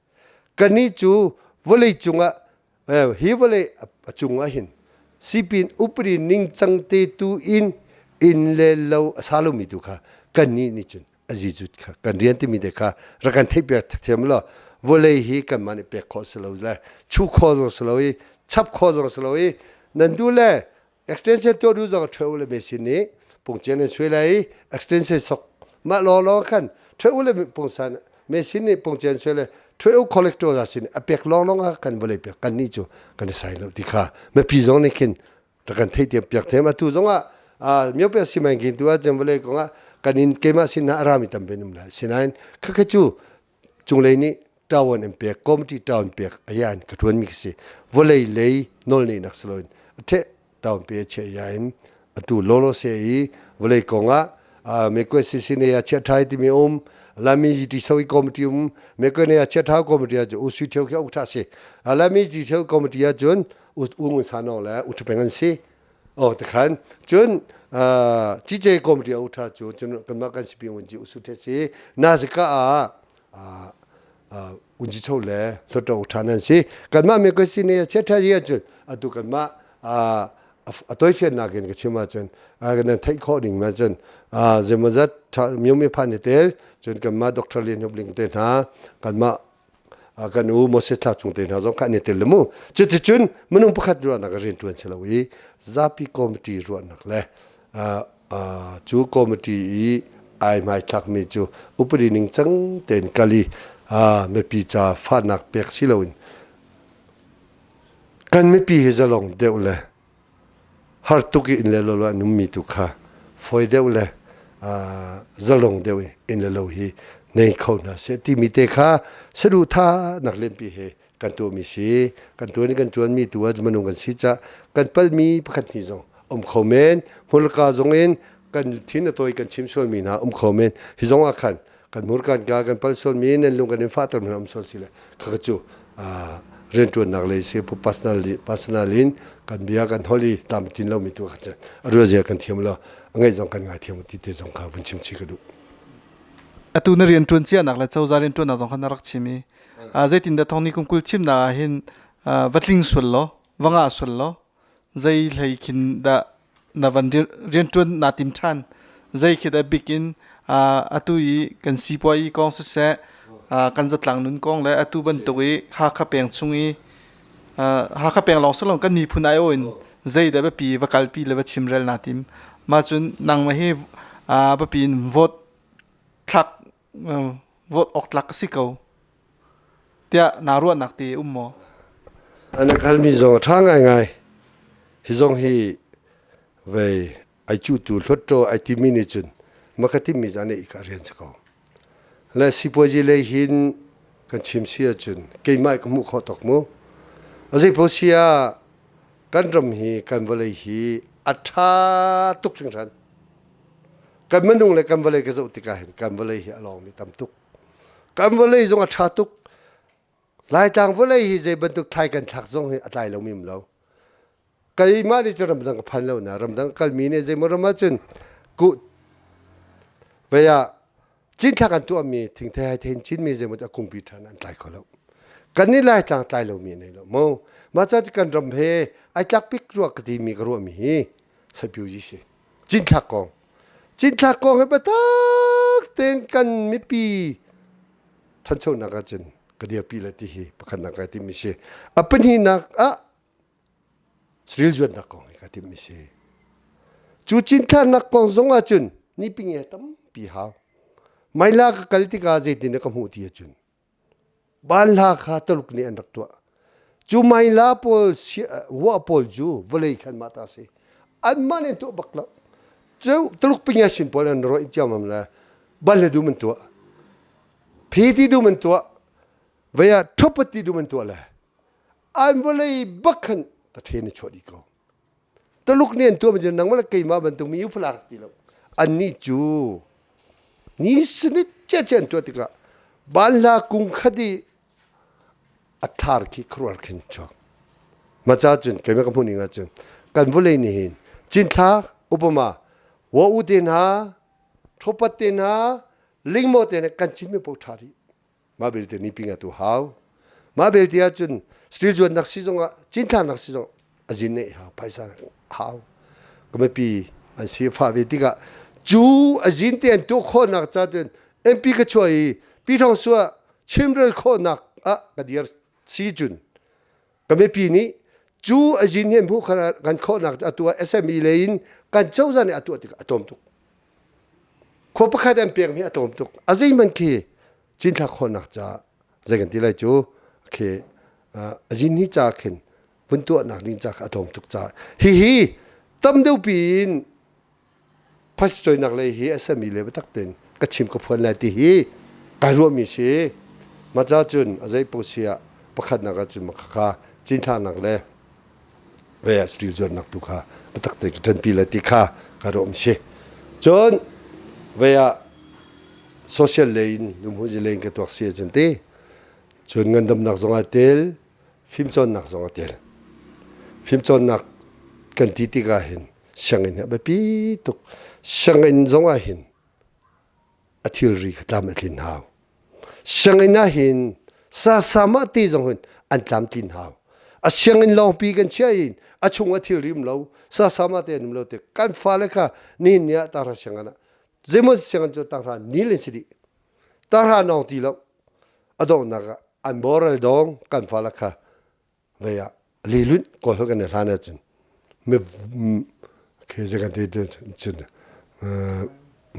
Kannih cu vawlei cungah hi vawlei a cungah hin sipin upadi ningcang te tu in inn le lo a sa lomi tu kha kannih nih cun a zicut kha kan rian timi te kha rak kan theih piak thiam law vawlei hi kanmah nih pek khawh si lo le chu khawh zong si lo i chap khawh zong si lo i nan duh le extension tuah duh zong ṭheu le machine nih pungcian an suai lai i extension sok mah law law khan ṭheu le pungsan machine nih pungcian suai le ṭheu collector za sin a pek lawng lawng ah kan vawlei pek kan nih cu kan i sai lo ti kha mipi zong nih khin rak kan theihthiam piak them atu zong ah myope simaingin tu ah cun vawlei kong ah kan in keimah sin ah a rami tampi an um lai sinain khakha cu cunglei nih ṭawan an pek committee ṭawan pek ayan ka ṭuan mi si vawlei lei nawl neihnak si loin a ṭawan pe a chiah ya in atu lolo se i vawlei kong ah mekwe sisi ne a chiah ṭhai timi um lami GT soi committee um mekwe ne a chiah ṭha committee ah u sui theu khi uk ṭha si lami GT theu committee ah cun u ngun sa nong le u ṭhapeng an si oh tikhan cun CJ committee u ṭha cu cun kanmah kan sipi un ji u su ṭhe si na zika ah unji cho le hluttaw u ṭha nan si kanmah me ko si ne chia ṭha hi cun atu kanmah a toifiannak in ka chim ahcun nan theih khawh ding ma cun zemazat myo mi phan tel cun kanmah Dr. Lian Hup Ling te hna kanmah kan u Moses thla chung te hna zong kha an i tel mu. Cuticun minung pakhat ruahnak rian ṭuan si lo i zapi committee ruahnak le cu committee i ai hmaithlakmi cu upadi ningcang tein kal i mipi ca fahnak pek si loin kan mipi hi zalong deuh le har tuk i inn le lo an ummi tu kha fawi deuh le zalong deuh i inn le lo hi nei kho hna seh timi te kha saduhthahnak lenpi he kan tuahmi si. Kan tuan i kan ṭuanmi tu ah minung kan si cah kan palmi pakhat hnih zong um kho men. Hmurka zong in kan thin a tawi kan chim sualmi hna um kho men. Hi zong ah khan kan hmurkan ka kan pal sualmi nan lung kan in fahter hna um sual si le khakha cu rianṭuannak lei si personal personal in kan bia kan hol i tam tin lomi tu kha cun a ruazia kan thiam lo a ngaih zong kan ngai thiam ti te zong kha vun chim chi ka duh. Atu na rian ṭuan cianak le cozah rian ṭuannak zong kha na rak chim i zeitindah thong ni kum 20 chimnak ah hin va tling sual law va ngah sual law zei hlei khin dah na van rianṭuan naa tim ṭhan? Zei khi dah bik in atu i kan sipuai kong siseh, kan zatlang nun kong le atu bantuk i Hakha peng chung i Hakha peng lawng si lo kan miphun aiawh in zei dah biapi va kalpi le va chimrel naa tim? Mah cun nangmah hi biapi in vote thlak vote awk tlak ka si ko tiah naa ruahnak te um maw? An kalmi zong a ṭha ngaingai. Hi zong hi vei ai cutu hlawttaw ai timi nih cun maka timi zan i ka rian si ko. Le sipuazi lei hin kan chim si ahcun keimah ka hmuh khawh tok mu. A zeipaoh si ah kan ram hi kan vawlei hi a ṭha tuk hringhran. Kan minung le kan vawlei ka zoh tikah hin kan vawlei hi a lawngmi tam tuk. Kan vawlei zong a ṭha tuk. Laitlang vawlei hi zei bantuk thlai kan thlak zong hi a tlai lomi um lo. Keimah nih cun ramdang ka phan lo na ramdang kalmi nih zeimaw ram ahcun ku vei ah cinthlak an tuahmi thingthei hai thein cinmi zeimaw a kungpi ṭhan an tlai kho lo. Kan nih Laitlang tlai lomi nei lo mu. Mah ca kan ram he ai tlak bik rua ka timi ka ruahmi hi sapyu si. Cinthlak kong. Cinthlak kong hi biatak tein kan mipi ṭhanchonak ahcun ka dirpi le ti hi pakhatnak kai timmi si. A pahnihnak ah Sril zuatnak kong hi ka timmi si. Cu cinthlaknak kong zong ahcun niping he tampi hau. Maila ka kal tikah zeitin ka hmuh ti ahcun Banhla kha Tuluk nih an rak tuah. Cu Maila pawl wah pawl cu vawlei khan mah ta si. Anmah nih an tuah bak lo. Cu Tuluk pingasin pawl an rawih ciammam le banhla dum an tuah. Phiti dum an tuah. Vei ah thupati dum an tuah le an vawlei bak khan ta then i chuah dih ko. Tuluk nih an tuah mi cu nangmah le keimah bantuk mi uphalak ti lo. Annih cu. Ni sinit cia cia an tuah tikah banhla kung khat i a thar khi khuaruahhar khin chuak. Maca cun keimah ka hmuh ning ahcun kan vawlei nih hin cinthlak upama wa u te hna thopat te hna lingmaw te hna kan cinmi paoh ṭha dih. Mah belte ni ping atu hau. Mah belte ahcun steel zuannak si zongah cinthlaknak si zong a zin neih hau phaisa hau. Ka mipi an si fa ve tikah cu a zin te an tuah khawhnak ca cun MP ka chuah i Pi Thawng Sua chimrel khawhnak ah ka dir si cun ka mipi nih cu a zin hi an hmuh kan khawhnak atu ah SME lei in kan cozah nih a tuah tikah a tlawm tuk. Khua pakhat an pek mi a tlawm tuk. A zeihmanh khi cinthlak khawhnak ca zei kan ti lai cu khi a zin hi ca khin vun tuahnak ding ca kha a tlawm tuk caah hihi tam deuh piin phaisa lei hi a sami le biatak tein ka chim ka phuan lai ti hi kai ruahmi si. Maca cun a zei paoh si ah pakhatnak ah cun khakha cinthlaknak le ve ah steel zuarnak tu kha biatak tein ka ṭanpi lai ti kha ka ruahmi si. Cun ve ah social lei in lumhmuzi lei in ka tuak si ahcun ti cun ngandamnak zong ah tel fimcawnnak zong a tel. Fimcawnnak kan ti tikah hin sianginn hi a biapi tuk. Sianginn zong ah hin a thilri kha tlam a tlin hau. Sianginn ah hin sasamah ti zong hin an tlamtlin hau. A sianginn lawngpi kan chiah in a chung a thilri um lo, sasamah te an um lo tik kan fale kha nihin ni ah tanghra sianginn ah zeimaw sianginn cu tanghra nil in si dih. Tanghra nawng ti lo. A donghnak ah an boral dong kan fale kha vei ah lilunh kawl kan i hlan ahcun mi khi zei kan ti cun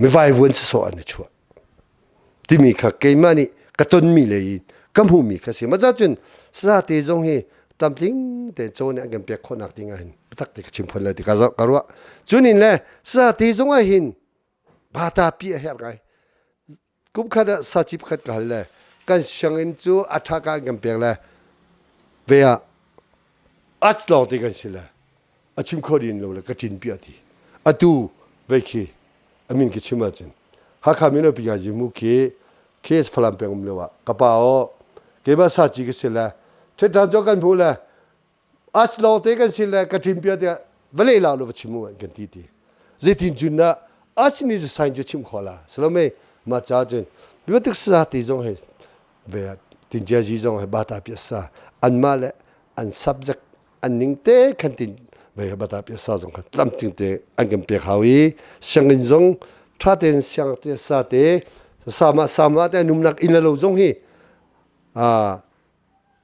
mi vaivuan sawsawh an i chuah timi kha keimah nih ka tonmi le in ka hmuhmi kha si maca cun sate zong hi tlamtling tein caw nih an kan pek khawhnak ding ah hin biatak te ka chim phuan lai ti ka ruah cunin le sate zong ah hin bata pi a herh ngai Kum khat ah saci pakhat ka hal le kan sianginn cu a ṭha ka an kan pek le ve ah ats lawng te kan si le a chim kho din lo le ka ṭin piah ti. Atu vei khi a min ka chim ahcun Hakha mino pi nga mu khi case Falam peng um lio ah ka pa aw keimah saci ka si le ṭhetṭan cu kan hmuh le As lawngte kan si le ka ṭin pia tiah vawlei la lo va chim u kan ti ti. Zeitin cun dah as ni cu sign cu chim kho la. Salome ma cha cun biatik sa ti zong he ve tin ji zong he bata pia sa an ma le an subject an ning te khan tin ve bata pia sa zong kha tlam ting te an kan pek hau i sianginn zong tha ten siang te sa te sama sama te numnak in lo zong hi a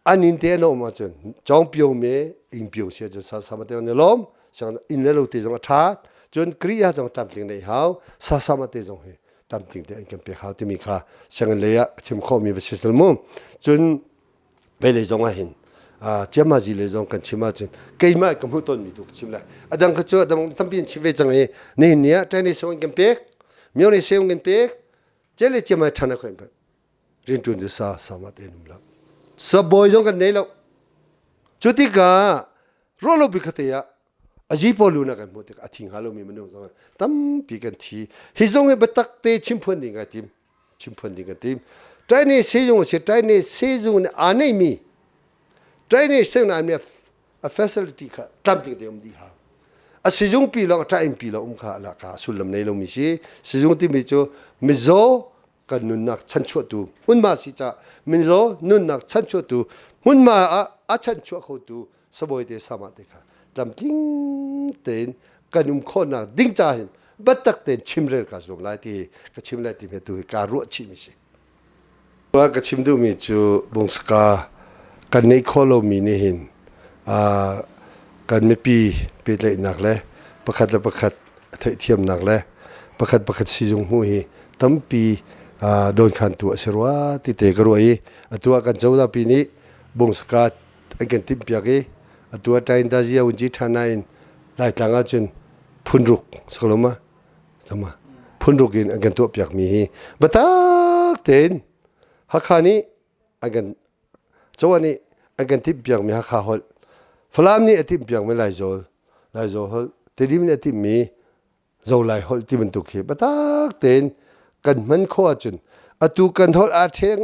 An inn te an um ahcun cawngpio me ingpio si ahcun sasama te an i lawm. Siang inn le lo te zong a ṭha. Cun Kriya zong tlamtling neih hau. Sasama te zong hi tlamtling te an kan pek hau timi kha sianginn lei ah chim khawhmi va si sel mu. Cun velei zong ah hin ciammazi lei zong kan chim ahcun keimah ka hmuh tawnmi tu ka chim lai. A dang kha cu a dang tampi in chim ve cang i nihin ni ah Chinese an kan pek, Myo an kan pek, cele ciamai ṭhan a khoin rianṭuan cu sa sama te um lo sabawi zong kan nei lo cu tikah ruahlo bi khate ah azi pawl lu na kan hmuh tikah a thi hnga lomi minung zong tampi kan thi hi zong hi biatak te chimphuan ding ai tim chimphuan ding kan tim Chinese sezung si Chinese sezung nih aa neimi Chinese sezung nih a facility kha tlamtling te um dih hau a sizung pi lawng a pi lawng um kha la ka sullam nei lomi si sizung timi cu mizaw kan nunnak chanchuahtu hmunhma si ca minzaw nunnak chanchuahtu hmunhma ah a chanchuah khotu sabawi te sama te kha tlamtling tein kan um khawhnak ding ca hin biatak tein chimrel ka zuam lai ti ka chim lai ti he tu hi kaa ruah chih mi si. Ka chim duhmi cu bungsaka kan neih khawh lomi nih hin kan mipi pehtlaihnak le pakhat le pakhat a theihthiamnak le pakhat pakhat sizung hmuh hi tampi dawnkhantu a si rua ti te ka ruah i atu ah kan cozah pi nih bungsaka an kan timhpiak i atu ah Taingdazia Wunci Thana in Laitlang ahcun phunruk sakaloma sama phunruk in an kan tuahpiak mi hi biatak tein Hakha nih an kan Cawa nih an kan timhpiakmi Hakha holh, Falam nih a timhpiakmi Laizawl, Laizawl holh, Tedim nih a timhmi Zolai holh ti bantuk hi biatak tein Kan hman khawh ahcun atu kan holh aa ṭheng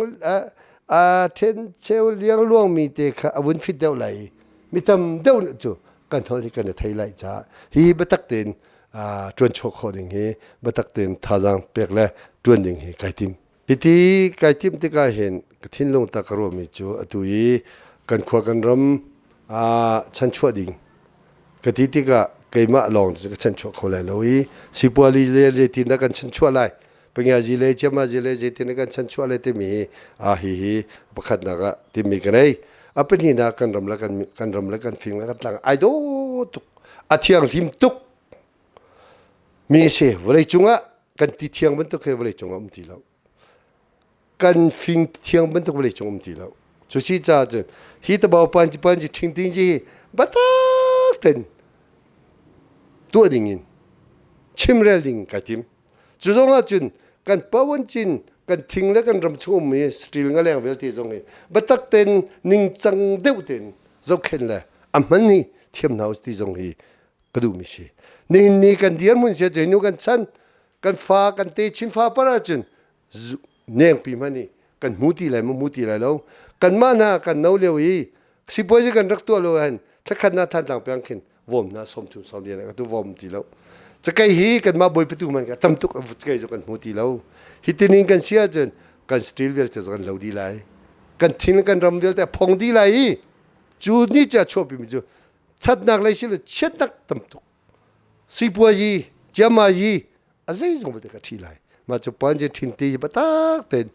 aa ṭhencheu liangluangmi te kha a vun fit deuh lai i mi tam deuh cu kan holh hi kan i thei lai caah hi biatak tein ṭuanchuah khawh ding hi biatak tein thazaang pek le ṭuan ding hi kai tim. Hiti kai timh tikah hin ka thinlung tak ka ruahmi cu atu i kan khua kan ram chanchuah ding ka ti tikah keimah lawng cu ka chanchuah kho lai lo i sipuali le zeitin dah kan chanchuah lai pangiazi le ciamazi le zeitin dah kan chanchuah lai timi hi a hi hi pakhatnak ah timi ka nei. A pahnihnak kan ram le kan kan ram le kan fing le kan tlang ai dawh tuk a thianghlim tuk mi si. Vawlei cungah kan ti thiang bantuk he vawlei cungah um ti lo, kan fing thiang bantuk vawlei cung um ti lo. Cu si caah cun hi tabau panci panci ṭhing ting ji hi batak ten tuah ding in chimrel ding kai tim. Cu zong ah cun kan pawan cin kan thing le kan ram chung ummi steel nga leng vialte zong hi batak ten ningcang deuh ten zohkhenh le a hman hi thiam hna ti zong hi ka duhmi si. Nihin ni kan dirhmun sia nu kan chan kan fa kan te chin fa par ahcun nengpi hmanh i kan hmu ti lai maw hmu ti lai lo. Kanmah hna kan no lio i sipuazi kan rak tuah lo han thlakhat na than tlang piang khin vom na som thum som lian ka tu vom ti lo. Cakei hi kanmah bawi patu man ka tam tuk cakei cu kan hmu ti lo. Hi tinin kan si ahcun kan steel vialte kan lo di lai, kan thin kan ram vialte phong di lai i cu ni cha chuahpi mi cu thatnak lei si le chiatnak tam tuk sipuazi ciamazi a zeizong vialte ka ṭhi lai. Mah cu panji ṭhin ti batak tein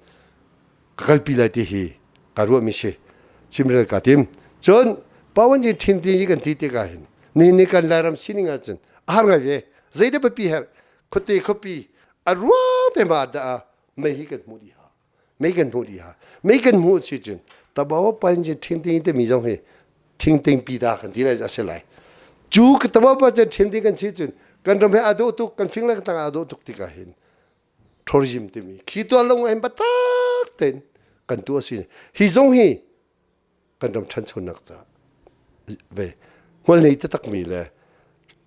ka kalpi lai ti hi ka ruahmi si, chimrel ka tim. Cun pawanji ṭhin ti hi kan ti tikah hin nihin ni kan Lairam sining ahcun a har ngai ve. Zeidah biapi herh khuate khuapi a ruang te ma dah mei hi kan hmuh dih ha, mei kan hmuh dih ha. Mei kan hmuh si cun tabawa panji ṭhin ti timi zong hi thingting pi ta kan ti lai a si lai. Cu tabawa panji ṭhin ti kan si cun kan ram he aa dawh tuk, kan fing le kan tlang aa dawh tuk tikah hin tourism timi khi tuah lo hin batak tein kan tuah si. Hi zong hi kan ram ṭhanchonak ca ve hmual nei taktakmi le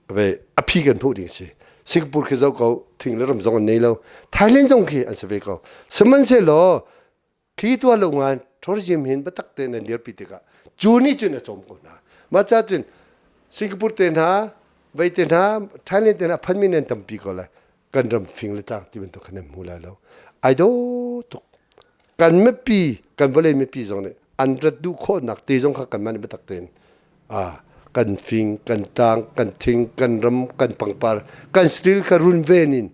ve a phi kan hmuh ding si. Singapore khi zoh ko, thing le ram zong an nei lo. Thailand zong khi an si ve ko. Sihmanhsehlaw khi tuah lo ngan tourism hin biatak tein an dirpi tikah cu nih cun a cawm ko hna. Mah ca cun Singapore te hna, vei te hna, Thailand te hna phanmi nan tampi ko lai. Kan ram fing le tlang ti bantuk khan nan hmu lai lo. Ai dawh tuk. Kan mipi, kan vawlei mipi zong nih an rat duh khawhnak te zong kha kanmah nih biatak tein kan fing, kan tlang, kan thing, kan ram, kan pangpar, kan stil kha runven in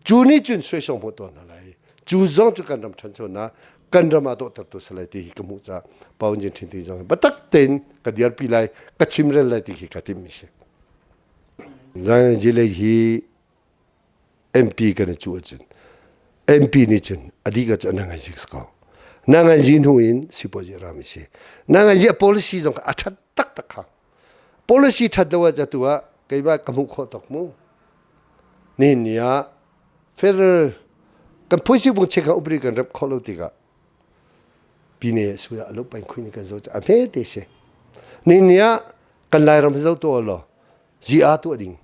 cu nih cun suaisong hmuh tawn hna lai. Cu zong cu kan ram ṭhanchonak, kan ram ah dawhtertu si lai ti hi ka hmuh caah Paun Jin Ṭhin ti zong biatak tein ka dirpi lai, ka chimrel lai ti khi ka timhmi si. Zaangji lei hi MP kan i cuh ahcun MP nih cun a dih ka cu na ngai zik ko. Na ngai zi hnu in sipuazi ram si. Na ngai zi a policy zong kha a ṭhat taktak kha. Policy ṭhat lo ah tu ah keimah ka hmuh khawh tok mu. Nihin ni ah federal kan phuisi bung chek upri kan rep khawh lo tikah pine suya alo pain khuin kan zo a hme te si. Nihin ni ah kan Lairam zo to lo GR tuah ding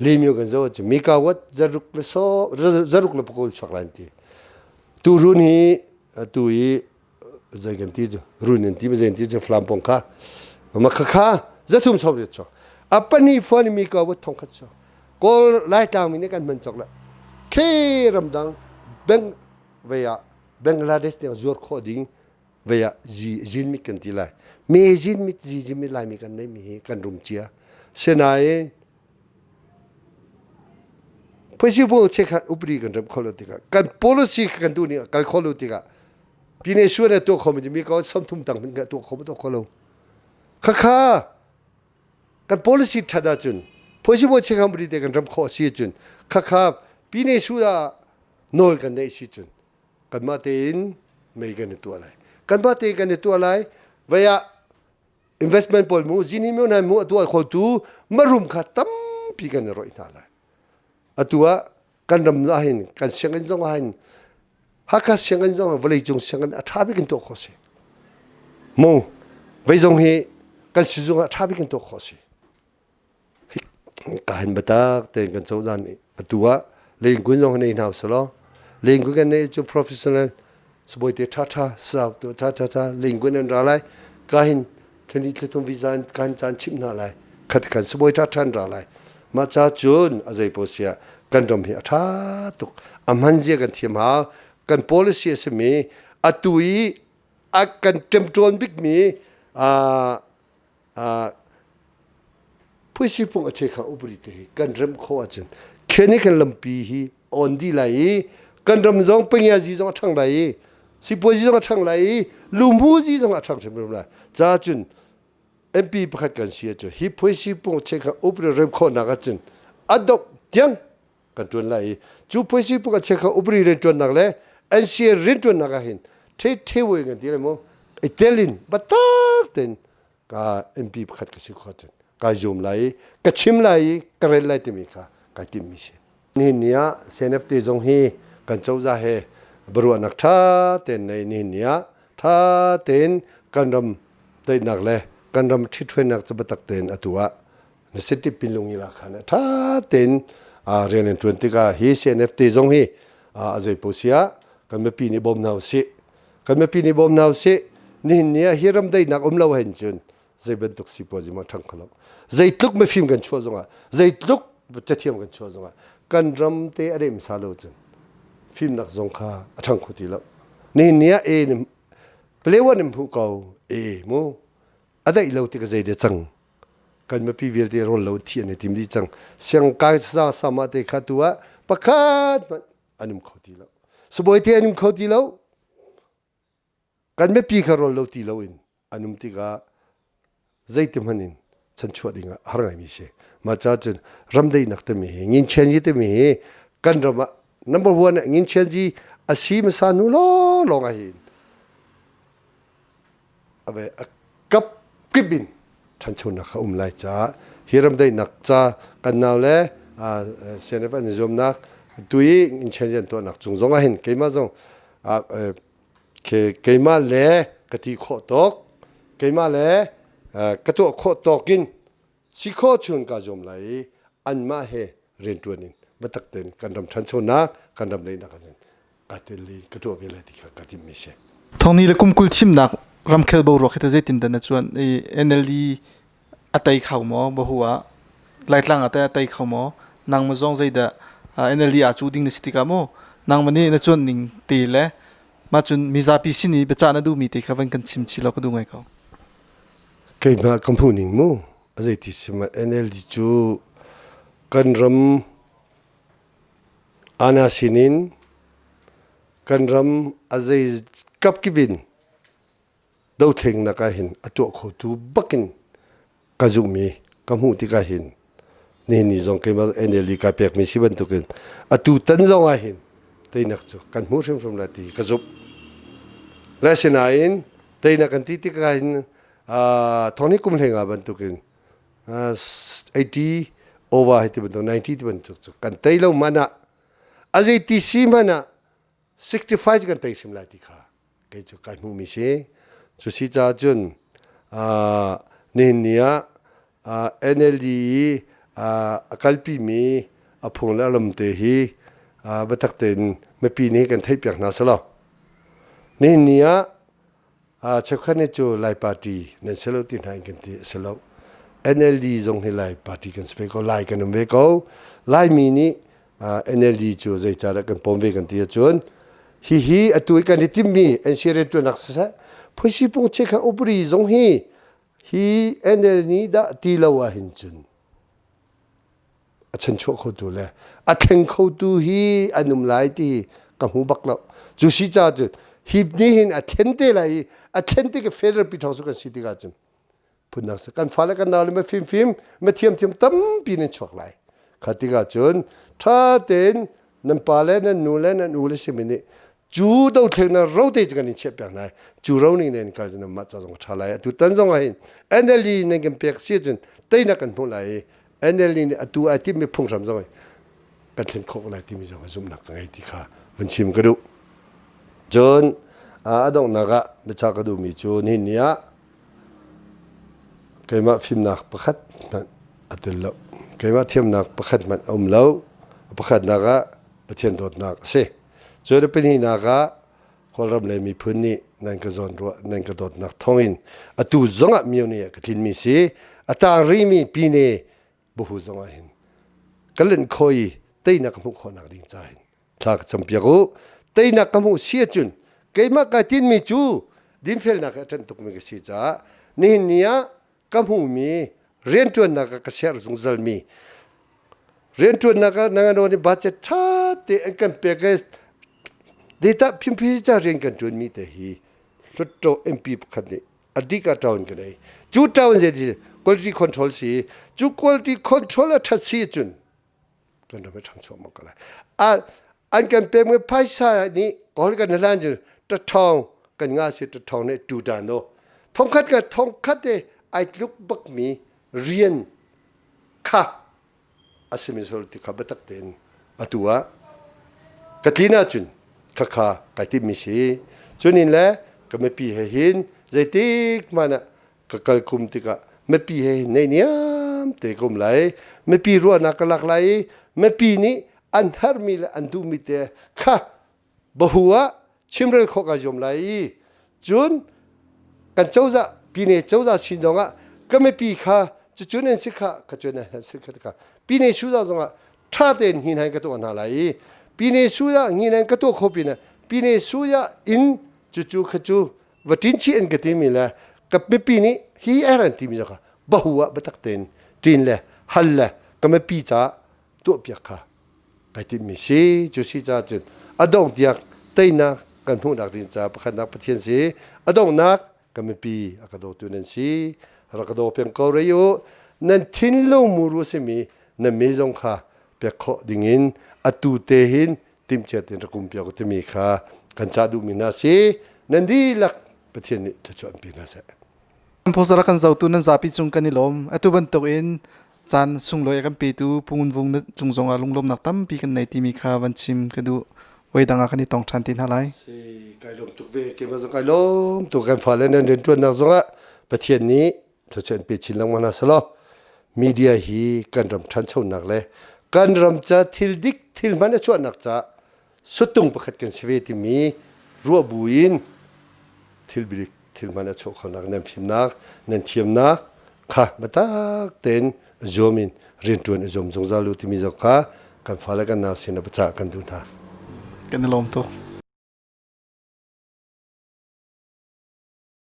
lemio kan zo cu megawatt zaruk le so zaruk le pakul chuak lai ti. Tu run hi tu i zei kan ti cu run in ti ma zei ti cu flam pong kha ma kha kha zathum som rit chuak a pani fuan megawatt thong khat chuak. Kawl Laitlang mi nih kan hman chok la khe ramdang beng veya Bangladesh ne zuar khawh ding vei ah zinmit kan ti lai. Me zinmit zi zinmit Laimi kan neihmi hi kan rum cia. Sinain phuisi chekhat upri kan rem kho lo tikah kan policy kan duh ning kal kho lo tikah pine suan a tuah kho mi mi ko samthum tang min ka tuah kho tuah kho lo. Khakha kan policy that ahcun phuisi bu chekhat upri te kan ram kho si ahcun khakha pine su ah nawl kan neih si cun kanmah tein mei kan i tuah lai, kanmah tein kan i tuah lai. Vei ah investment pawl mu zini mu nan mu a tuah khotu marum kha tampi kan i roih hna lai. Atu ah kan ram ah hin kan sianginn zong ah hin Hakha sianginn zong vawlei cung sianginn a ṭha bik in tuah khawh si mu. Vei zong hi kan sizung ah ṭha bik in tuah khawh si. Ka hin biatak tein kan cozah nih atu ah. Lengkun zong nei hna usalaw. Lengkun kan nei cu professional sabawi te ṭha ṭha sau tu ṭha ṭha ṭha lengkun an ra lai. Ka hin thlani thlathum visa in kan caan chimh hna lai. Khat kan sabawi ṭha ṭha an ra lai. Mah ca cun a zei paoh siah kan ram hi a ṭha tuk. A hman zia kan thiam hau. Kan policy a simi atu i a kan ṭemṭawn bikmi Phuisipung a chekha upadi te hi kan remh khawh ahcun khen kan lampi hi on dih lai i kan ram zong pengiazi zong a ṭhang lai i sipuazi zong a ṭhang lai i lumhuzi zong a ṭhang hrimhrim lai. Ca cun MP pakhat kan si ahcun hi phuisipung chekha upadi remh khawhnak ahcun a dongh tiang kan ṭuan lai i cu phuisipung a chekha upadi rianṭuannak le NCA rianṭuannak ah hin the the wei kan ti lai mu i telin biatak tein ka MP pakhat ka si kho cun kai zum lai i ka chim lai i ka rel lai timi kha kai timmi si. Nihin ni ah CNF te zong hi kan cozah he biaruahnak ṭha tein nei nihin ni ah ṭha tein kan ram daihnak le kan ram ṭhithruainak cu biatak tein atu ah na city pinlung ila khan ṭha tein rian an ṭuan tikah hi CNF te zong hi a zei paoh si ah kan mipi nih bawm hna usih Kan mipi nih bawm hna usih. Nihin ni ah hi ram daihnak um lo hen cun zei bantuk sipuazi mah ṭhang kho lo. Zeitluk mifim kan chuah zongah, zeitluk cathiam kan chuah zongah kan ram te a rem sa lo cun fimnak zong kha a ṭhang kho ti lo. Nihin ni ah e nim palewa nim hmuh ko e mu a daih lo ti ka zei de cang kan mipi vialte rawl lo thi an i tim dih cang siang kai sa sama te kha tu ah pakhat hmanh an um kho ti lo sabawi te an um kho ti lo kan mipi kha rawl lo ti lo in an um tikah zeiti hmanh in chanchuah ding ah har ngaimi si mah ca cun ramdaihnak timi hi nginchianji timi hi kan ram ah number one ah nginchianji a si hmasa hnu law lawng ah hin a kap kip in ṭhanchonak a um lai caah hi ramdaihnak ca kan nau le CNF an i zuamnak tu i inchein tuahnak cung zong ah hin keimah zong keimah le ka ti khawh tawk keimah le ka tuah khawh tawk in si khawh chung kaa zuam lai i anmah he rianṭuan in biatak tein kan ram ṭhanchonak kan ram daihnak ah kaa tel i ka tuah ve lai ti kha ka timhmi si. Thawngni le kum 20 thimnak ramkhel boruak hi ta zeitin dah na cuan i NLD a tei kho maw bahu ah Laitlang ah teh a tei kho maw nangmah zong zeidah NLD aa cu ding na si tikah maw nangmah nih na cuan ning te le mah cun mizapi sin i biacah na duhmi te kha van kan chim chih law ka duh ngai ko. Keimah ka hmuh ning mu a zeiti si ma NLD cu kan ram ana sinin kan ram a zei kapkip in dothlengnak ah hin a tuah khotu bakin ka zumhmi ka hmuh tikah hin nihin ni zong keimah NLD kai pekmi si bantukin atu tan zong ah hin teinak cu kan hmuh hrimhrim lai ti ka zumh. Le sinain teinak kan ti tikah hin thawng kum hleng ah bantukin 80 over hi ti bantuk 90 ti bantuk cu kan tei lo man ah a zei ti si hmanh ah 65 cu kan tei hrim lai ti kha kei cu kai hmuhmi si cu si caah cun nihin ni ah NLD i a kalpimi a phung le a lam te hi biatak tein mipi nih kan theihpiak hna selaw nihin ni ah Cheukhat nih cu Lai party nan si lo ti hna in kan ti a si lo. NLD zong hi Lai party kan si ve ko, Lai kan um ve ko. Laimi nih NLD cu zeicahdah kan pawm ve kan ti ahcun hihi atu i kan i timmi NC rianṭuannak siseh, phuisipung chikkhat upadi zong hi hi NL nih dah ti lo ahhin cun a chanchuah khotu le a thleng khotu hi an um lai ti ka hmu bak lo cu si ca cun hi ni hin a thlen te lai i a thlen te ka federal pi thawng su kan si tikah cun phunnak sa kan fale kan nau le ma fimfim ma thiamthiam tampi nan chuak lai kha tikah cun tha tein nan pa le nan nu le nan u le simi nih cu dothlennak ro te cu kan in chiah piak hna cu ro ning nen kal cun mah ca zong tha lai atu tan zong ah hin NLD nan kan pek si cun teinak kan hmuh lai i NLD nih atu ai timmi phunghram zong kan thlen khawh lai timi zong zumhnak ka ngei ti kha van chim ka duh cun a donghnak ah biachah ka duhmi cu nihin ni ah keimah fimnak pakhat hmanh a tel lo keimah thiamnak pakhat hmanh a um lo pakhatnak ah. Pathian dawtnak a si. Cun a pahnihnak ah Kawlram le miphun nih nan ka zawnruah nan ka dawtnak thawngin atu zongah myone ah ka tlinmi si. A tang rihmi pine buhu zongah hin ka lanh kho i teinak ka hmuh khawhnak ding ca hin thla ka campiak u. Teinak ka hmuh si ahcun keimah kai tinmi cu dinfelnak he a ṭanh tukmi ka si caah nihin ni ah ka hmuhmi rianṭuannak ah ka share zungzalmi rianṭuannak ah nangano nih budget ṭha te an kan pek i data phimphisi ca rian kan ṭuanmi te hi Hluttaw MP pakhat nih a dik ah ṭaun kan ei cu ṭaun zei quality control si cu quality control a ṭhat si cun kan ram a ṭhangcho mak ko lai. An kan pekmi phaisa nih kawl kan hlan cu ṭaṭhawng kan nga si ṭaṭhawng nih tu tan do thongkhat ka thongkhat te ai tluk bakmi rian kha a simi sol ti kha biatak tein atu ah ka tlin ahcun khakha kai timmi si cunin le ka mipi he hin zeitik hmanh ah ka kal kum tikah mipi he neihniam te ka um lai mipi ruahnak ka lak lai i mipi nih an herhmi le an duhmi te kha bahu ah chimrel khawh ka zuam lai i cun kan cozah pine cozah sin zongah ka mipi kha cucun an si kha ka cun an si kha kha pine suza zongah ṭha tein hin hai ka tuah hna lai i pine suya ngin an ka tuah kho pine pine suya in cucu kha cu va ṭin chih an ka timi le ka mipi nih hi er an timi kha bahu ah biatak tein ṭin le hal le ka mipi caah tuahpiak kha kai timhmi si cu si caah cun a dong tiak teinak kan hmuhnak ding ca pakhatnak Pathian si a donghnak ka mipi a ka dawtu nan si rak ka daw peng ko rei u nan thinlung muru simi nan mi zong kha pek khawh dingin atu te hin timhcia tein rak um piak u timi kha kan cah duhmi hna si nan dihlak Pathian nih thluachuah an pe hna seh. Phosara kan zotu nan zapi cung kan i lawm. Atu bantuk in caan sunglawi a kan petu Pu Ngun Vung cung zong ah lunglawmnak tampi kan nei timi kha van chim ka duh. Voi dang ah kan i tong ṭhan te hna lai. Si, kai lawm tuk ve. Keimah zong kai lawm tuk. Kan fale nan rianṭuannak zongah Pathian nih thluachuah in pe chin lengmang hna selaw media hi kan ram ṭhanchonak le kan ram ca thil dik thil hman a chuahnak ca suttung pakhat kan si ve timi ruah buin thil bilik thil hman a chuah khonak nan fimnak nan thiamnak kha biatak tein zuam in rianṭuan i zuam zungzal u timi zong kha kan fale kan nau sin ah biacah kan duh hna. Kan i lawm tuk.